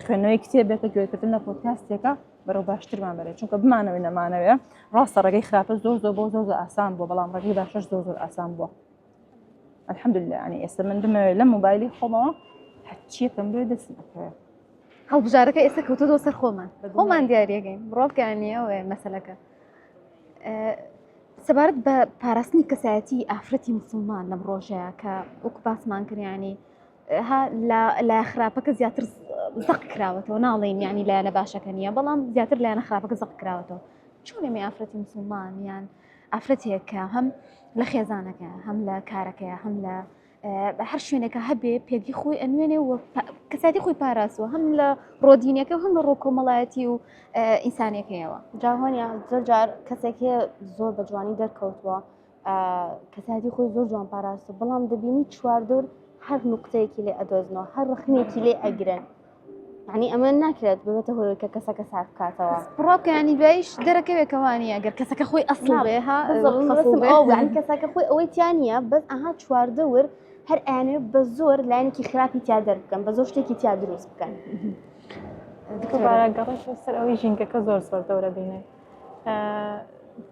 خوێندنەوەی کتێبێکە گوێکردن لە پۆدکاستێکە بەرەو باشترمان بەرێت چونکە بمانەوێ نەمانەوێ ڕاستە ڕێگەی خراپە زۆر زۆر بۆ زۆر زۆر ئاسان بووە بەڵام ڕێگەی باشەش زۆر زۆر ئاسان بووە الحمدلله ینی ئێستا من بمەوێت لە مۆبایلی خۆمەوە هەرچیەکەم بێ دەستم ئەکەوێت هەڵبژارەکە ئێستا کەوتۆتەوە سەر خۆمان خۆمان دیاریەکەین بڕۆکانی ئەوێ مەسەلەکە سەبارەت بە پاراستنی کەسایەتی ئافرەتی مسلمان لەم ڕۆژەیە کە وەکو باسمان کردیانی ها لە خراپەکە زیاتر زەق کراوەتەوە ناڵێن ینی لایەنە باشەکە نییە بەڵام زیاتر لایەنە خراپەکە زەق کراوەتەوە چۆن ئێمە ئافرەتی مسلمان یان ئافرەتێک کە هەم لە خێزانەکە هەم لە کارەکەی هەم لە هەر شوێنێکە هەبێ پێگی خۆی ئەنوێنێ و کەساتی خۆی پاراستوە هەم لە ڕۆدینەکە و هەم لە ڕۆ کۆمەڵایەتی و ئینسانەکەیەوە جاهۆنیا زۆر جار کەسێک هەیە زۆر بە جوانی دەرکەوتووە کەساتی خۆی زۆر جوان پاراستوە بەڵام دەبینی چواردەور هەر نقطەیەکی لێ ئەدۆزنەوە هەر ڕخنێکی لێ ئەگرن یعنی ئەمە ناکرێت ببێتە هۆی کە کەسەکە سارد بکاتەوە. بڕواکەیانی دوایش دەرەکەوێت کەوانی ئەگەر کەسەکە خۆی ئەسڵ بێ ها یعنی کەسەکە خۆی ئەوەی تیا نییە بەس ئەها چواردەور هەر ئەیانەوێت بە زۆر لایەنێکی خراپی تیا دەربکەن بە زۆر شتێکی تیا دروست بکەن. دووبارە گەڕێتەوە سەر ئەوەی ژینگەکە زۆر زۆر دەورە بینێ.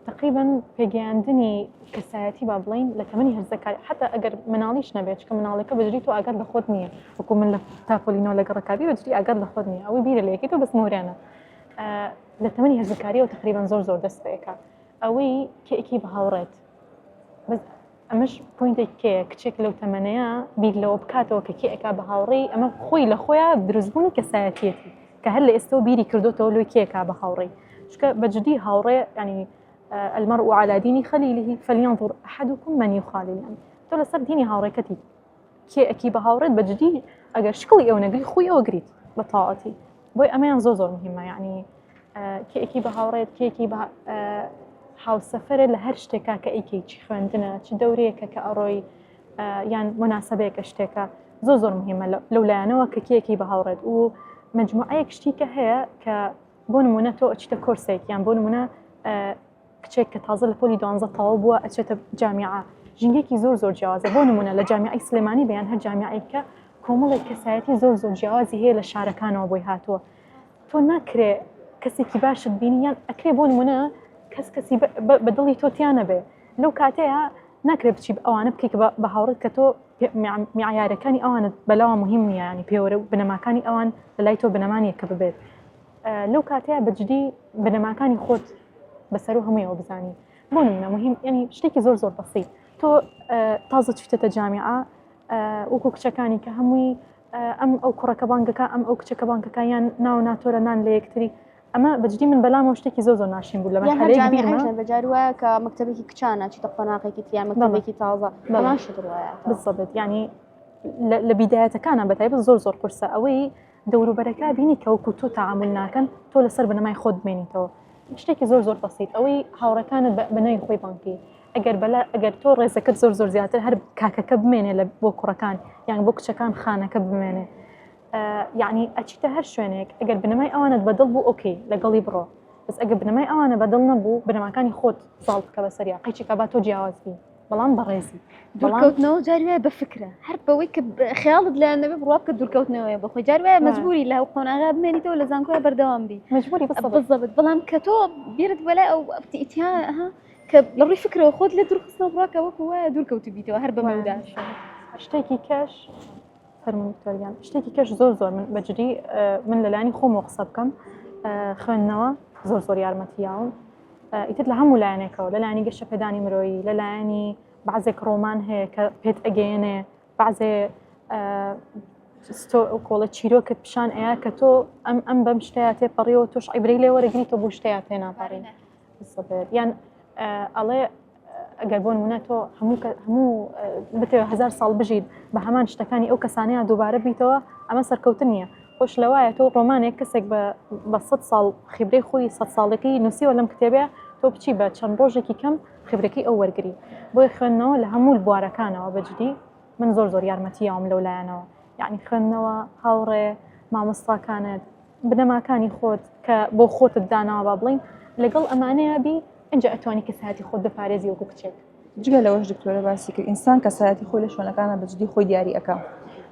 تقریبا پێگەیاندنی کەسایەتی با بڵین لە تەمەنی هەرزەکاری حتا ئەگەر مناڵیش نەبێت چکە مناڵەکە بەجری تۆ ئاگات لە خۆت نییە وەکو من لە تاپۆلینەوە لە گەڕەکابی بەجری ئاگات لە خۆت نییە ئەوەی بیرە لە یەکەی تۆ بەس مۆرانە لە تەمەنی هەرزەکاریەوە تقریبا زۆر زۆر دەست پێکا ئەوەی کێکی بە هاوڕێت بەس ئەمەش point ێک کێیە کچێک لەو تەمەنەیە بیر لەوە بکاتەوە کە کێ ئەکا بە هاوڕێی ئەمە خۆی لە خۆیان دروستبوونی کەسایەتیەتی کە هەر لە ئێستەوە بیری کردوتەوە لۆی کێ ئەکا بە هاوڕێی چونکە بە جدی هاوڕێ ینی المرء على دين خليله فلينظر أحدكم من يخالل يعني تۆ لەسەر دینی هاوڕێکەتی کێ ئەکی بە هاوڕێت بە جدی ئەگەر شکڵی ئەو نەگری خۆی ئەوە گریت بە تەواوەتی بۆی ئەمەیان زۆر زۆر مهمە یعنی کێکی بە هاوڕێت کێکی بە هاوسەفرە لە هەر شتێکا کە ئەیکەی چی خوێندنە چ دەورەیەکە کە ئەڕۆی یان مناسبەیەکە شتێکە زۆر زۆر مهمە لەو لایەنەوە کە کێکی بە هاوڕێت و مجموعەیەک شتی کە هەیە کە بۆ نمونە تۆ ئەچیتە کۆرسێک یان بۆ نمونە کچێک کە تازە لە پۆلی دوانزە تەواو بووە ئەچێتە جامیعە ژینگەیەکی زۆر زۆر جیاوازە بۆ نمونە لە جامیعەی سلێمانی بە یان هەر جامیعەیەک کە کۆمەڵێک کەسایەتی زۆر زۆر جیاوازی هەیە لە شارەکانەوە بۆی هاتووە تۆ ناکرێ کەسێکی باشت بینی یان ئەکرێ بۆ نمونە کەس کەسی بە دڵی تۆ تیا نەبێ لەو کاتەیە ناکرێ بچی ئەوانە بکەیت بە هاوڕێت کە تۆ میعیارەکانی ئەوانت بەلاوە مهم نییە ینی پێوەرە و بنەماکانی ئەوان لە لای تۆ بنەمانیە کە ببێت لەو کاتەیە بە جدی بنەماکانی خۆت بەسەر و هەموویەوە بزانی بۆ نمونە مهم ینی شتێکی زۆر زۆر بەسیت تۆ تازە چیتەتە جامیعە وەکو کچەکانی کە هەمووی ئەم ئەو کوڕەکە بانگەکە ئەم ئەو کچەکە بانکەکە یان ناو ناتۆرە نان لە یەکتری ئەمە بەجدی من بەلامەوە شتێکی زۆر زۆر ناشین بوو لە مەرحەلەیەک بەجار وایە کە مەکتەبێکی کچانە چیتە قۆناغێکی تریان مەکتەبێکی تازە بەڵام شت وایە بالضبط یعنی لە بیدایەتەکانە بەتایبەت زۆر زۆر قورسە ئەوەی دەوروبەرەکە بینی کە وەکو تۆ تەعامول ناکەن تۆ لەسەر بنەمای خۆت بمێنیتەوە شتێکی زۆر زۆر بەسیت ئەوەی هاوڕەکانت بە ناوی خۆی بانکی ئەگەر بەلا ئەگەر تۆ ڕێزەکەت زۆر زۆر زیاتر هەر کاکەکە بمێنێ لە بۆ کوڕەکان یان بۆ کچەکان خانەکە بمێنێ یعنی ئەچیتە هەر شوێنێک ئەگەر بنەمای ئەوانت بەدڵ بوو okay لەگەڵی بڕۆ بەس ئەگەر بنەمای ئەوانە بەدڵ نەبوو بنەماکانی خۆت زاڵ بکە بەسەریا قەیچێکە با تۆ جیاواز بی بەڵام بەڕێزی دوورکەوتنەوە جاری وایە بە فکرە هەر بەوەی کە خیاڵت لایان نەبێ بڕوا بکە دوورکەوتنەوەیە بە خۆی جاری وایە مەجبوری لە قۆناغا بمێنیتەوە لە زانکۆیا بەردەوام بی مەجبوری بالضبط بەڵام کە تۆ بیرت بەلای ئەو ئیتیا ها کە لە ڕووی فکرەوە خۆت لە دوورخستنەوە بڕوا کە وەکو وایە دوور کەوتبیتەوە هەر بە مەودا شتێکی کەش فەرموون دکتۆر گیان شتێکی کەش زۆر زۆر من بەجدی من لەلایەنی خۆمەوە قسە بکەم خوێندنەوە زۆر زۆر یارمەتی یاوم ئیتر لە هەموو لایەنێکەوە لە لایەنی گەشەپێدانی مرۆیی لە لایەنی بەعزێک ڕۆمان هەیە کە پێت ئەگەیەنێ بەعزێ کۆڵە چیرۆکت پیشان ئەیا کە تۆ ئەم ئەم بەم شتەیە تێپەڕیەوە تۆش عیبرەی لێ وەرەگری تۆ بۆ شتەیە تێناپەڕی. بسەبێت یان ئەڵێ ئەگەر بۆ نمونە تۆ هەموو هەموو بتەوێت هەزار ساڵ بژیت بە هەمان شتەکانی ئەو کەسانەیان دووبارە بیتەوە ئەمە سەرکەوتن نییە خۆش لەوایە تۆ ڕۆمانێک کەسێک بە سە ساڵ خیبرەی خۆی سە ساڵەکەی نووسیوە لەم کتێبەیە تۆ بچی بە چەند ڕۆژێکی کەم خیبرەکەی ئەو وەرگری بۆی خوێندنەوە لە هەموو بوارەکانەوە بەجدی من زۆر زۆر یارمەتی یاوم لەو لایەنەوە یعنی خوێندنەوە هاوڕێ مامۆستاکانت بنەماکانی خۆت کە بۆ خۆتت داناوە با بڵین لەگەڵ ئەمانەیە بی ئینجا ئەتوانی کەسایەتی خۆت بپارێزی وەکو کچێک. جگە لەوەش دکتۆرە باسی کرد ئینسان کەسایەتی خۆی لە شوێنەکانە بە جدی خۆی دیاری ئەکا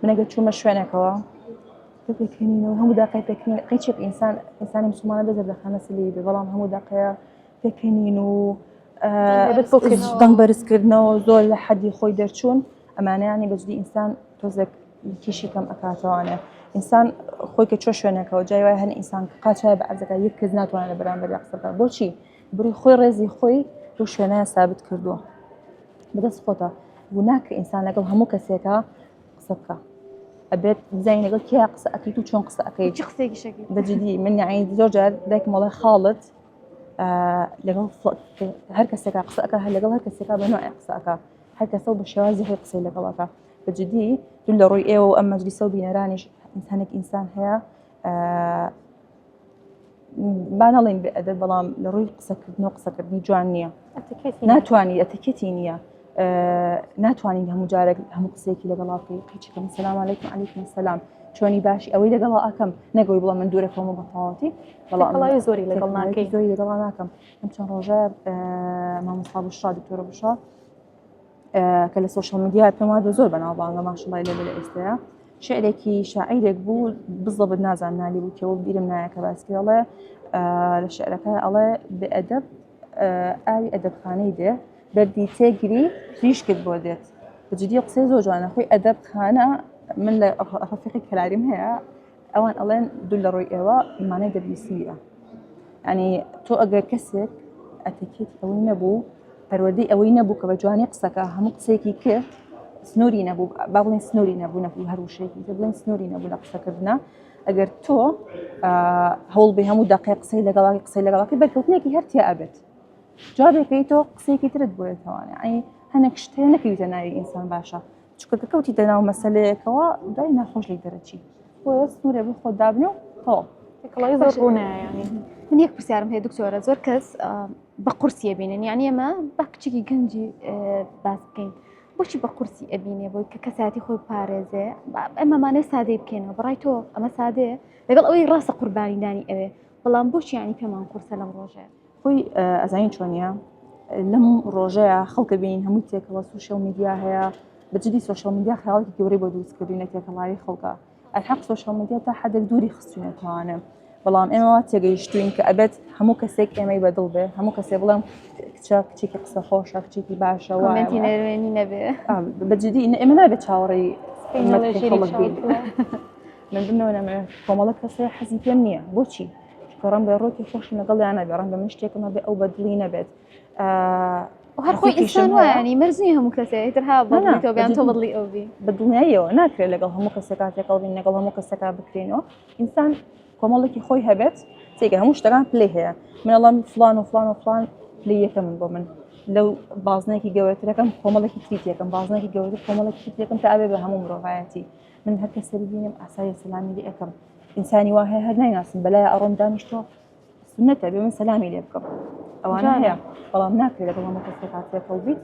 من ئەگەر چوومە شوێنێکەوە بە پێکەنینەوە هەموو داقای پێکەنین قیچێک ئینسان ئینسانی مسلمانە بێ زەردەخانە سلی بێ بەڵام هەموو دەقەیە پێکەنین و دەنگ بەرزکردنەوە زۆر لە حەدی خۆی دەرچوون ئەمانەیانی بەجدی ئینسان تۆزێک کیشی کەم ئەکاتەوانێ ئینسان خۆی کە چۆ شوێنێکەوە جای وای هەن ئینسان قاچای بە عەرزەکە یەک کەس ناتوانێت لە بەرامبەر قسە بکات بۆچی بری خۆی ڕێزی خۆی لەو شوێنە سابت کردووە بەدەست خۆتە و ناکرێ ئینسان لەگەڵ هەموو کەسێکە قسە بکە ئەبێت بزانین لەگەڵ کێ قسە ئەکەیت و چۆن قسە ئەکەیت چ قسەیەکی شەکەیت بەجدی من یعنی زۆر جار دایکم ئەڵێ خاڵت لەگەڵ هەر کەسێکا قسە ئەکا هەر لەگەڵ هەر کەسێکا بە نوعێ قسە ئەکا هەر کەسە و بە شێوازی خۆی قسەی لەگەڵ ئەکا بە جدی دوور لە ڕووی ئێوە و ئەم مەجلیسە و بینەرانیش ئینسانێک ئینسان هەیە با نەڵێین بێ ئەدەب بەڵام لە ڕووی قسەکردن و قسەکردنی جوان نییە ناتوانانی ئەتەکێتی نییە ناتوانین هەموو جارێک هەموو قسەیەکی لەگەڵا بکەی قیچەکەم سلام علیکم علیکم سلام چۆنی باشی ئەوەی لەگەڵا ئەکەم نەگەوەی بڵێ من دوورەکەمە بە تەواوەتی بەڵام زۆری لەگەڵ ناکەی زۆری لەگەڵا ناکەم ئەم چەند ڕۆژە مامۆستا بشرا دکتۆرە بشرا کە لە social media پێم وابێ زۆر بەناوبانگە ماشەڵای لێ لە ئێستەیە شعرێکی شاعیرێک بوو بزەبت نازان نالی بوو کێوە بیرم نایە کە باسی ئەڵێ لە شعرەکە ئەڵێ بێ ئەدەب ئاوی ئەدەبخانەی دێ بەردی تێگری ریشکت بۆ دێت بەجدی قسەی زۆر جوانە خۆی ئەدەبخانە من لە ڕەفیقی کەلاریم هەیە ئەوان ئەڵێن دوو لە ڕووی ئێوە مانای دەبیسیە ینی تۆ ئەگەر کەسێک ئەتەکێتی ئەوەی نەبوو پەروەردەی ئەوەی نەبوو کە بە جوانی قسەکە هەموو قسەیەکی کرد سنووری نەبوو با بڵێن سنووری نەبوو نەبوو هەر وشەیەکی تر بڵێن سنووری نەبوو لە قسەکردنا ئەگەر تۆ هەوڵ بێ هەموو دقەیە قسەی لەگەڵی قسەی لەگەڵەکەی بەرکەوتنێکی هەر تیا ئەبێت جوابێکەی تۆ قسەیەکی ترت بۆیەتەوانێ ئەی هەنێک شتێ نەکەویتە ناوی ئینسان باشە چونکە کە کەوتیتە ناو مەسەلەیەکەوە دوای ناخۆش لێک دەرەچی بۆیە سنوورێ بۆ خۆت دابنێ و تەواو. تێکەڵاوی زۆر ڕوونە یانی. من یەک پرسیارم هەیە دکتۆرە زۆر کەس بە قورسی ئەبینن یعنی ئێمە بە کچێکی گەنجی باس بکەین بۆچی بە قورسی ئەبینێ بۆی کە کەساتی خۆی پارێزێ ئەمەمانەی سادەی بکەینەوە بەڕای تۆ ئەمە سادەیە لەگەڵ ئەوەی ڕاستە قوربانیدانی ئەوێ بەڵام بۆچی یعنی پێمان قورسە لەم ڕۆژەیە خۆی ئەزانین چۆنیە لەم ڕۆژەیە خەڵکە بینین هەموو تێکەڵە social media هەیە بە جدی social media خەیاڵێکی گەورەی بۆ دروست کردوین لە تێکەڵاوی خەڵکە ئەلحەق social media تا حدێک دووری خستوینەتەوانە بەڵام ئێمە وا تێگەیشتوین کە ئەبێت هەموو کەسێک ئێمەی بەدڵ بێ هەموو کەسێ بڵێم کچە کچێکی قسە خۆشە کچێکی باشە کۆمێنتی نەروێنی نەبێ بە جدی ئێمە نابێت چاوەڕێی خەڵک بین من بمەوە نەمەوێت کۆمەڵە کەسێ حەزی پێم نییە بۆچی چونکە ڕەنگە ڕۆکی خۆشم لەگەڵیان نەبێ ڕەنگە من شتێکم هەبێ ئەو بەدڵی نەبێت هەر خۆی ئینسان وایە ینی مەرج نییە هەموو کەسێ ئیتر ها بەدڵی تۆ بیان تۆ بەدڵی ئەو بی بە دڵنیاییەوە ناکرێت لەگەڵ هەموو کەسێکا تێکەڵ بین لەگەڵ هەموو کەسێکا بکرێنەوە ئینسان کۆمەڵێکی خۆی هەبێت تێگە هەموو شتەکان پلەی هەیە من ئەڵێم فلان و فلان و فلان پلەی یەکەم بۆ من لەو بازنێکی گەورەترەکەم کۆمەڵێکی تری تێکەم بازنێکی گەورەتر کۆمەڵێکی تری تێکەم تا ئەبێ بە هەموو مرۆڤایەتی من هەر کەسێ ببینم ئاسایی سەلامی لێ ئەکەم ئینسانی وا هەیە هەر نایناسم بەلای ئەڕۆم دانیشتووە سنەتە بێ من سەلامی لێ بکەم ئەوانە هەیە بەڵام ناکرێت لەگەڵ هەموو کەسێکا تێکەڵ بیت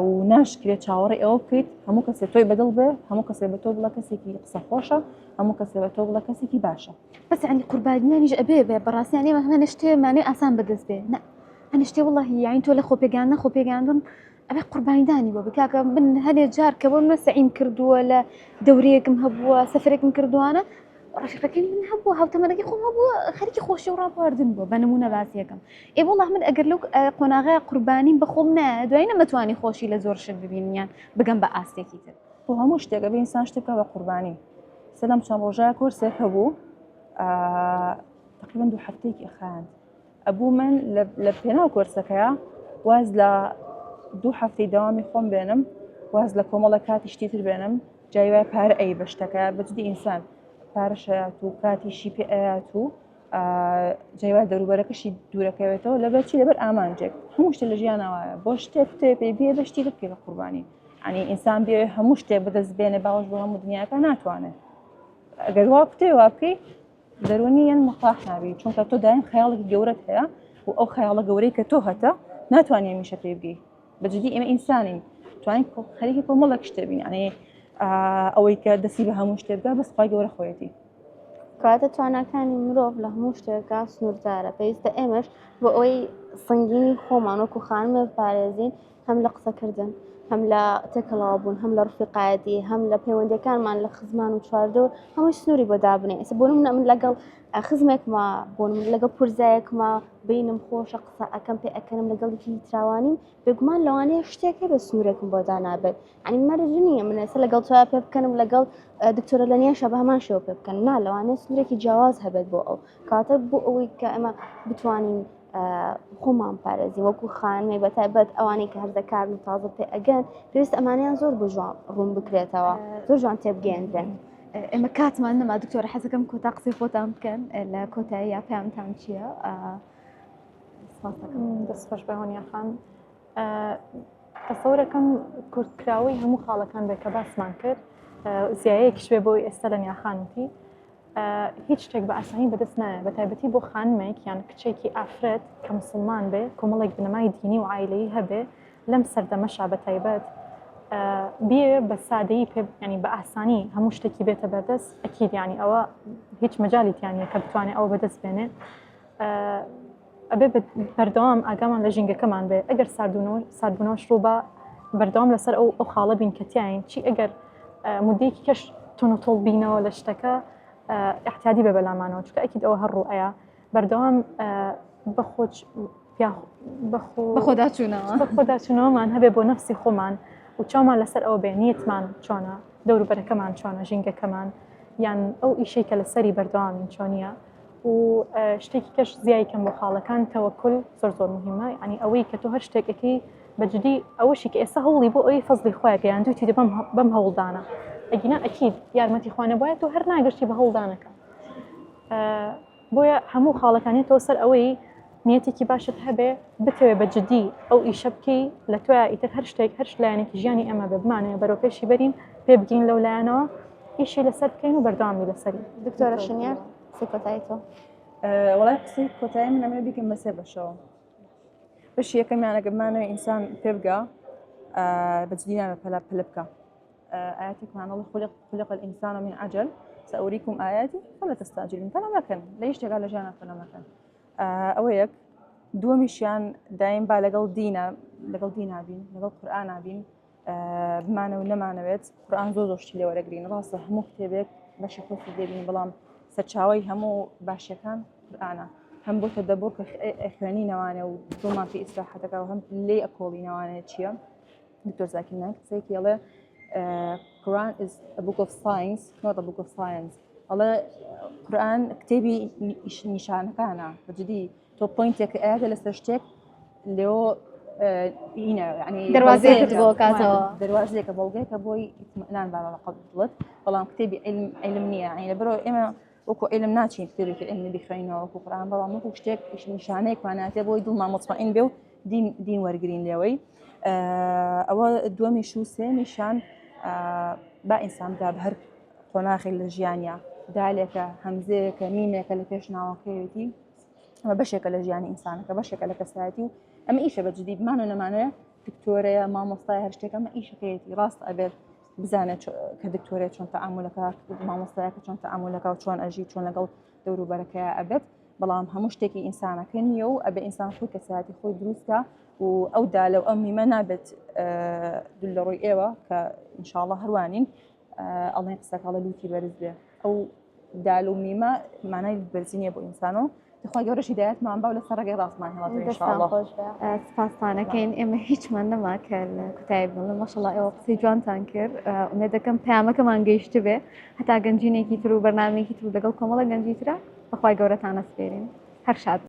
و ناشکرێت چاوەڕێ ئەوە بکەیت هەموو کەسێک تۆی بەدڵ بێ هەموو کەسێک بە تۆ بڵە کەسێکی قسە خۆشە هەموو کەسێ بە تۆ بڵە کەسێکی باشە بەس ینی قوربانیانیش ئەبێ بێ بەڕاستی یانی ئێمە هەنێ شتێ مانێ ئاسان بەدەست بێ نە هەنێ شتێ وەڵاهی یانی تۆ لە خۆپێگەیاندن خۆپێگەیاندن ئەبێ قوربانیدانی بۆ بکاکە من هەنێ جار کە بۆ منە سەعیم کردووە لە دەورەیەکم هەبووە سەفرێکم کردووانە ڕەفیقەکەی من هەبووە هاوتەمەنەکەی خۆم هەبووە خەریکی خۆشی و ڕابواردن بووە بە نمونە باسیەکەم ئێ وەڵا من ئەگەر لەو قۆناغە قوربانیم بە خۆم نایە دوای نەمەتوانی خۆشی لە زۆر شت ببینم یان بگەم بە ئاستێکی تر بۆ هەموو شتێک ئەبێ ئینسان شتێک بکا بە قوربانی سەلام چەند ڕۆژە کۆرسێک هەبوو تقریبا دوو هەفتەیەکی ئەخایاند ئەبوو من لە پێناو کۆرسەکەیا واز لە دوو هەفتەی دەوامی خۆم بێنم واز لە کۆمەڵە کاتی شتی تر بێنم جای وای پارە ئەی بە شتەکە بەجدی ئینسان پارە شەیات و کاتیشی پێ ئەیات و. جای وایە دەوروبەرەکەشی دوورەکەوێتەوە لەبەر چی لەبەر ئامانجێک هەموو شتێک لە ژیانە وایە بۆ شتێک بتەوێ پێی بێ بە شتی بکەی بە قوربانی ینی ئینسان بێ هەموو شتێک بەدەست بێنێ باوەش بۆ هەموو دنیاکە ناتوانێت ئەگەر وا بتێ وا بکەی دەرونی یان مەخلاح نابی چونکە تۆ دایم خەیاڵێکی گەورەت هەیە و ئەو خەیاڵە گەورەی کە تۆ هەتە ناتوانانی هەمیشە پێ بگەی بەجدی ئێمە ئینسانین توانین خەریکی کۆمەڵێک شتێ بین یعنی ئەوەی کە دەستی بە هەموو شتێک بگا بەس خوای گەورە خۆیەتی. کەواتە تواناکانی مرۆڤ لە هەموو شتێکا سنووردارە پێویستە ئێمەش بۆ ئەوەی سەنگینی خۆمان وەکو خانمێ بپارێزین هەم لە قسەکردن هەم لە تێکەڵاو بوون هەم لە ڕفیقایەتی هەم لە پەیوەندەکانمان لە خزمان و چواردەور هەمووی سنووری بۆ دابنێ ئێستا بۆ نمونە من لەگەڵ خزمێکما بۆ نمونە لەگەڵ پورزایەکما بینم خۆشە قسە ئەکەم پێ ئەکەنم لەگەڵ یەکی تراوانیم بێگومان لەوانەیە شتێک هەبێت سنوورێکم بۆ دانابێت ئەنی مەرج نییە من ئێستا لەگەڵ تۆیا پێ بکەنم لەگەڵ دکتۆرە لە نیاشە بە هەمان شێوە پێ بکەن نا لەوانەیە سنوورێکی جیاواز هەبێت بۆ ئەو کاتە بۆ ئەوەی کە ئەمە بتوانین خۆمان پارێزی وەکو خانمێک بە تایبەت ئەوانەی کە هەرزەکارن و تازە پێ ئەگەن پێویست ئەمانیان زۆر بۆ جوان ڕوون بکرێتەوە زۆر جوان تێبگەێنرێن. ئێمە کاتمان نەما دکتۆرە حەزەکەم کۆتا قسەی خۆتان بکەن لە کۆتایی یا پەیامتان چییە؟ دەست خۆش بێ هۆنیا خان. تەسەورەکەم کورتکراوەی هەموو خاڵەکان بێت کە باسمان کرد زیایەکیش بێ بۆی ئێستا لە نیاخان وتی هیچ شتێک بە ئاسانی بەدەست نایە بە تایبەتی بۆ خانمێک یان کچێکی ئافرەت کە مسلمان بێ کۆمەڵێک بنەمای دینی و عایلەیی هەبێ لەم سەردەمەشا بە تایبەت بێ بە سادەیی پێ ینی بە ئاسانی هەموو شتێکی بێتە بەردەست ئەکید ینی ئەوە هیچ مەجالی تیانە کە بتوانێت ئەوە بەدەست بێنێ ئەبێ بەردەوام ئاگامان لە ژینگەکەمان بێ ئەگەر ساردبوونەوەش ڕووبا بەردەوام لەسەر ئەو ئەو خاڵە بین کە تیاین چی ئەگەر مدەیەکی کەش تونوتۆڵ بینەوە لە شتەکە احتیادی بێ بەلامانەوە چونکە ئەکید ئەوە هەر ڕووئەیە بەردەوام بەخۆچ بەخۆداچوونەوە بەخۆداچوونەوەمان هەبێ بۆ نەفسی خۆمان و چاومان لەسەر ئەوە بێ نیەتمان چۆنە دەوروبەرەکەمان چۆنە ژینگەکەمان یان ئەو ئیشەی کە لەسەری بەردەوامین چۆنیە و شتێکی کەش زیای کەم بۆ خاڵەکان تەوەکل زۆر زۆر مهمە ینی ئەوەی کە تۆ هەر شتێکەکەی بەجدی ئەوەشی کە ئێستا هەوڵی بۆ ئەوی فەزلی خۆیان گەیاندوویتی بەم بەم هەوڵدانە ئەگینا ئەکید یارمەتی خوانە بواە تۆ هەر ناگەشتی بە هەوڵدانەکە بۆیە هەموو خاڵەکانی تۆ سەر ئەوەی نیەتێکی باشت هەبێ بتەوێ بە جدی ئەو ئیشە بکەی لە تۆیا ئیتر هەر شتێک هەر لایەنێکی ژیانی ئێمە بێ بمانەوێ بەرەو پێشی بەرین پێ بگەین لەو لایەنەوە ئیشی لەسەر بکەین و بەردەوامی لەسەری. دکتۆرە شنیار قسەی کۆتایی تۆ. وەڵای قسەی کۆتایی من ئەمەوێ بیکەم بە سێ بەشەوە. بەشی یەکەمیان ئەگەر بمانەوێ ئینسان پێ بگا بە جدی نابێ پەلە پەلە بکا. ئاياتێکمان ئەڵێ خلق خلق الإنسان من عجل سأريكم آياتي فلا تستعجلون پەلە مەکەن لە هیچ شتێکا لە ژیانا پەلە مەکەن. ئەوە یەک دووەمیشیان دایم با لەگەڵ دینە لەگەڵ دینا بین لەگەڵ قورئانا بین بمانە و نەمانەوێت قورئان زۆر زۆر شتی لێوەرەگرین ڕاستە هەموو کتێبێک بەشی خۆشی دەبین بەڵام سەرچاوی هەموو باشەکان قورئانە هەم بۆ تەدەبور کە خوێنینەوانێ و دڵمان پێ ئیسراحەتەکە و هەم لێی ئەکۆڵینەوانێ چییە دکتۆر زاکیر نایک قسەیەکی ئەڵێ Quran is a book of science not a book of science ئەڵێ قورئان کتێبی نیشانەکانە بەجدی تۆ point ێک ئەیاتە لەسەر شتێک لێۆ دەروازەیەکت بۆ کاتەوە دەروازەیەکە بەڵگەیەکە بۆی ئیتمئنان بابە بە قەڵبت بەڵام کتێبی علم علم نییە یعنی لەبەرەوە ئێمە وەکو علم ناچین کتێبێکی علمی بخوێنەوە وەکو قورئان بەڵام وەکو شتێک نیشانەیەکمان هاتێ بۆی دڵمان مطمئن بێ و دین دین وەرگین لێوەی ئەوە دووەمیش و سێمیشان با ئینسان بدا بە هەر قۆناخێک لە ژیانیا دالێکە هەمزەیەکە میمێکە لە پێش ناوەکەیەتی ئەمە بەشێکە لە ژیانی ئینسانەکە بەشێکە لە کەسایەتی و ئەمە ئیشە بە جدی بمان و نەمانەوێ دکتۆرەیە مامۆستای هەر شتێک ئەمە ئیشەکەیەتی ڕاست ئەبێت بزانێت کە دکتۆرێت چۆن تەعامولەکە مامۆستایەکە چۆن تەعامولەکە و چۆن ئەژی چۆن لەگەڵ دەوروبەرەکەی ئەبێت بەڵام هەموو شتێکی ئینسانەکە نییە و ئەبێ ئینسان خۆی کەسایەتی خۆی دروستکە و ئەو دالە و ئەم میمە نابێت دوور لە ڕووی ئێوە کە ئینشاءڵڵا هەروانین ئەڵێن قسەکەڵە لوتی بەرز بێ ئەو دال و میمە مانای بەرزی نییە بۆ ئینسان و خوا گەورەش هیدایەتمان با و لەسەر ڕێگەی ڕاستمان هێڵێتەوە ان شاء الله. سپاستانەکەین ئێمە هیچمان نەما کە لە کوتایی بڵێم ماشاءاللە ئێوە قسەی جوانتان کرد ئومێد دەکەم پەیامەکەمان گەیشتبێ هەتا گەنجینێکی تر و بەرنامەیەکی تر و لەگەڵ کۆمەڵە گەنجی ترە بەخوای گەورەتان ئەسپێرین هەر شاد.